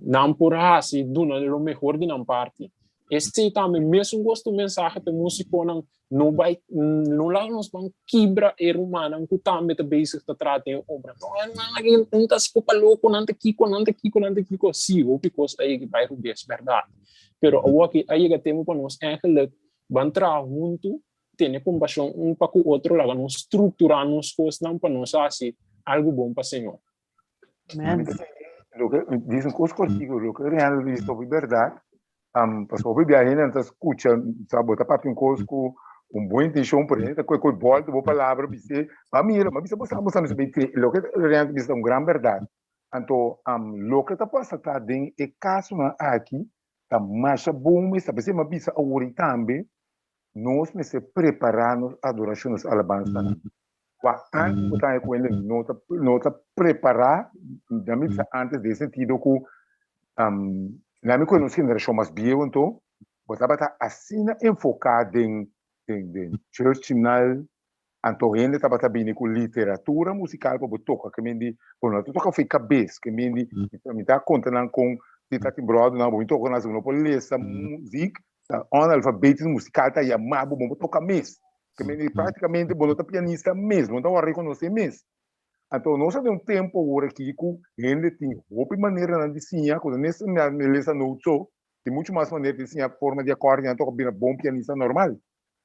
G: nan por hasi duna lo mehor di nan parti. Esei tambe mesun kos ta un mensahe pa e musikonan, no bai no laga nos ban kibra e rumannan ku tambe ta bezig ta traha den e obra. No, e rumannan aki nan ta skopa loko, nan ta kiko, nan ta kiko, nan ta kiko. Si, hopi kos a yega bai rubes, bèrdat. Pero awor aki a yega tempu pa nos èigelik ban traha huntu, tene kompashon un pa ku otro, laga nos strukturá nos kosnan pa nos hasi algu bon pa Señor.
C: Amen.
E: Loke, diz un kos kortiku, loke Reinaldo diz ta hopi bèrdat, pasobra hopi biaha hende nan ta skucha, sa bo ta papia un kos ku un bon intenshon, pero hende ta kohe kohe bòlta bo palabra bis'é, ma mira, ma bisa bo sa bo sa mester bai te, loke Reinaldo bisa ta un gran bèrdat. Anto, loke ta pasa ta den e kasonan aki ta masha bon mester, p'esei mi a bisa awor i tambe, nos mester prepará nos adorashon, nos alabansanan. Kua antes bo ta haña ku hende no ta no ta prepará, nan mi bisa antes den sentido ku nan mi ku nos generashon mas bieu anto, bo tabata asina enfoká den den den church hymnal, anto hende tabata bini ku literatura musikal pa bo toka, ke men di bo no ta toka for e kabes, ke men di mi ta konta nan kon si ta tin bròdernan bo bin toka nan si bo no por lesa muzik, ta analfabetismo musikal ta yama bo, bo no por toka mes. Ke men di práktikamente bo no ta pianista mes, bo no ta wòrdu rekonosé mes. Anto nos ta den un tempu awor aki ku hende tin hopi maneranan di siña ku no nesesariamente lesa notes so, tin muchu mas manera di siña forma di akòrdi nan toka bira bon pianista normal.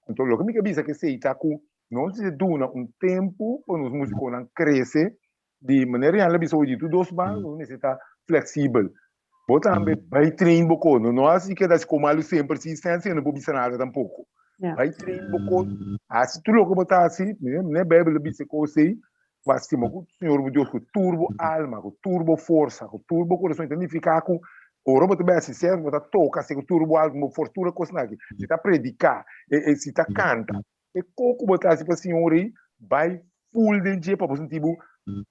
E: Anto loke mi ke bisa ku esei ta ku nos mester duna un tempu pa nos musikonan krese di manera Jan a bisa hoy di tur dos banda nos mester ta fleksibel. Bo tambe bai train bo ko. No, no hasi keda si ko malu semper si sen sen no por bisa nada tampoko.
C: Ja.
E: Bai train bo ko. Hasi tur loke bo ta hasi, ne, ne Bijbel ta bisa kos ei, pa stima ku Señor bo Dios ku tur bo alma, ku tur bo forsa, ku tur bo kurason. E ta nifiká ku ora bo ta bai hasi serf, bo ta toka hasi ku tur bo alma, bo forsa, tur e kosnan aki. Si ta prediká, e, e, si ta kanta, e kos ku bo ta hasi pa Señor ei, bai full den dje pa bo sinti bo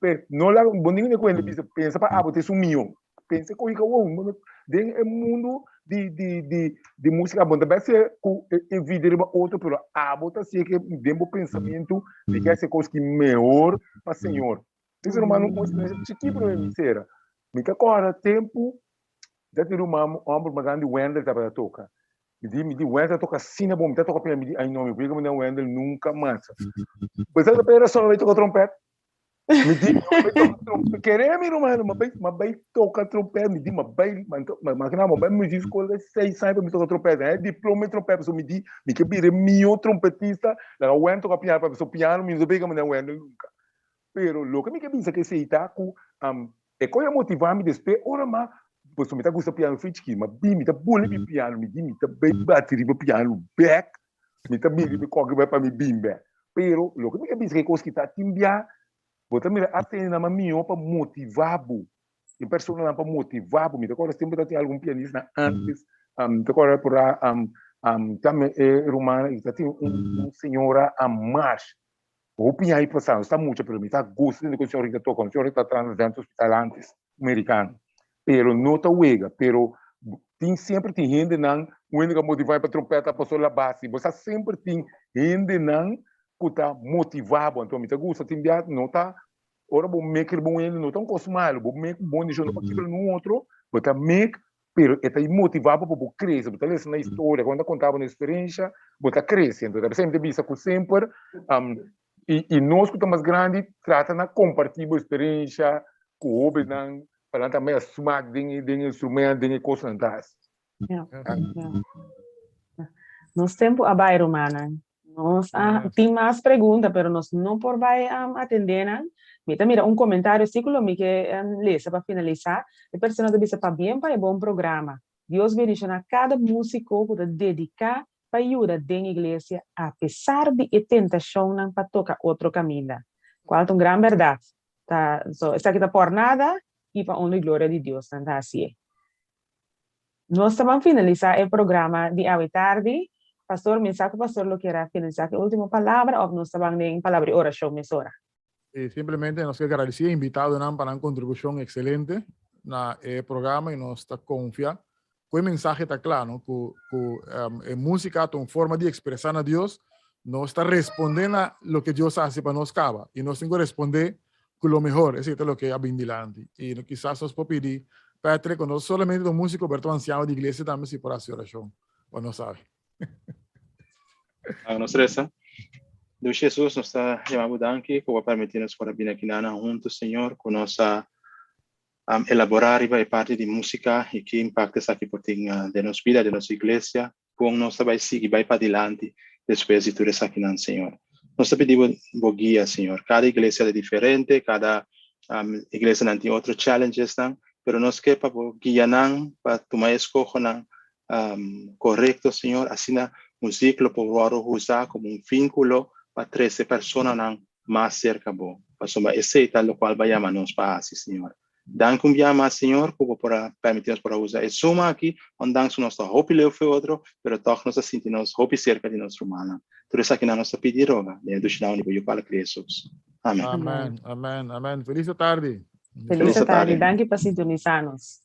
E: pe no laga bo ningun ku hende bisa pensa pa abo ta esun mihó pensa ku hika wou den e mundu di di di di musika bo no ta bai ser ku envidia riba otro pero abo ta hasi ke den bo pensamentu mi ke hasi e kos ki mehor pa señor mi ruman un eksperensia chikí pero mi sera mi ta kòrda tempu mi ta tin ruman hòmber mas grandi Wendel tabata toka Mi di, mi di, Wendel ta toca asina bon, mi ta toca piano, mi di, ay no, mi por yega Wendel nunca mas. Pues ta pera solo bai toca trompet. Mi di, no bai toca trompet. Kere mi ruman, ma bai, ma bai toca trompet, mi di, ma bai, ma to, ma imagina, ma bai music school de seis años pa mi toca trompet. Eh, diploma di trompet, so mi di, mi ke bira mihor trompetista, laga Wendel toca piano, pa so piano mi no ta pega manera Wendel nunca. Pero loke mi ke bisa ke esei ta ku e koe a motivá mi despues ora ma pasobra mi ta gusta piano for chikí ma bin mi ta boli mi piano mi di mi ta bai bati riba piano bek mi ta bin riba e koki bai pa mi bin bek pero loke mi ke bisa ke kos ki ta tin bia bo ta mira asta hende nan mas mihó pa motivá bo tin personanan pa motivá bo mi ta kòrda semper ta tin algun pianista antes mi ta kòrda por a tambe e rumannan i ta tin un señora Marsh Hopi aña pasá, no ta mucho, pero mi ta gusta tende ku señor Rita toka. Señor Rita ta trahando dentro hospital antes, mericano. Pero no ta wega, pero tin semper tin hendenan, un hende ku a motivá pa trompeta, pasó la base. Bo sa semper tin hendenan ku ta motivá bo. Anto mi ta gusta tin bia no ta ora bo mek riba un hende no ta un kos malu, bo mek un bon desishon no pa kibra nun otro, bo ta mek Pero e ta motivá bo pa bo krese, bo ta lesa na historia, ku nan ta konta bo na eksperensha, bo ta krese. Enton ta p'esei mi ta bisa ku semper i i nos ku ta mas grandi trata na kompartí bo eksperensha ku hóbennan pa nan tambe a smak den e den e instrumènt, den e kosnan ta hasi.
C: Ja, ja. Nos tempu a bai, rumannan. Nos a tin mas pregunta, pero nos no por bai atendé nan. Mi ta mira un komentario si ku lo mi ke lesa pa finalisá. E persona ta bisa, Pabien pa e bon programa. Dios bendishoná kada músiko ku ta dediká pa yuda den iglesia apesar di e tentashonnan pa toka otro kaminda. Kual ta un gran bèrdat. Ta, so, esaki ta por nada i pa honra i gloria di Dios nan ta hasié. Nos ta ban finalisa e programa di awe tardi. Pastor, mi sa ku pastor lo kier a finalisa ku e ultimo palabra of nos ta ban den palabra di orashon mesora?
D: Si, simplemente nos ke gradisi e invitadonan pa nan kontribushon ekselente na e programa i nos ta konfia ku e mensahe ta kla, no? Ku ku e musika ta un forma di ekspresa na Dios, nos ta responde na loke Dios a hasi pa nos kaba i nos tin ku responde ku lo mehor, esei ta loke a bin dilanti. I kisas nos por pidi Patrick, ku no solamente ta un músiko, pero ta un ansiano di iglesia tambe, si por hasi orashon pa nos awe.
F: Laga nos resa. Dios Jesus, nos ta yama bo danki ku bo a permití nos por a bini aki nana huntu, Señor, ku nos a elaborá riba e parti di músika i ki impakto esaki por tin den nos bida, den nos iglesia. Kon nos ta bai sigui bai padilanti despues di tur esakinan, Señor? Nos ta pidi Bo Bo guia, Señor. Kada iglesia ta diferente, kada iglesianan tin otro challengesnan, pero nos ke pa Bo guia nan pa tuma e eskohonan korekto, Señor. Asina muzik lo por wòrdu usa komo un vínkulo pa trese personanan mas serka Bo, pasobra esei ta lokual Bo a yama nos pa hasi, Señor. Danki un bia mas, Señor, ku bo por a permití nos por a usa e Zoom aki. Ondanks ku nos ta hopi leu for e otro, pero tòg nos ta sinti nos hopi serka di nos rumannan. Tur esakinan nos ta pidi i roga den e dushi nòmber di bo Yu Pala Cristo Jesus. Amen.
D: Amen, amen, amen. Felis atardi.
C: Felis atardi. Danki pa sintonisá nos.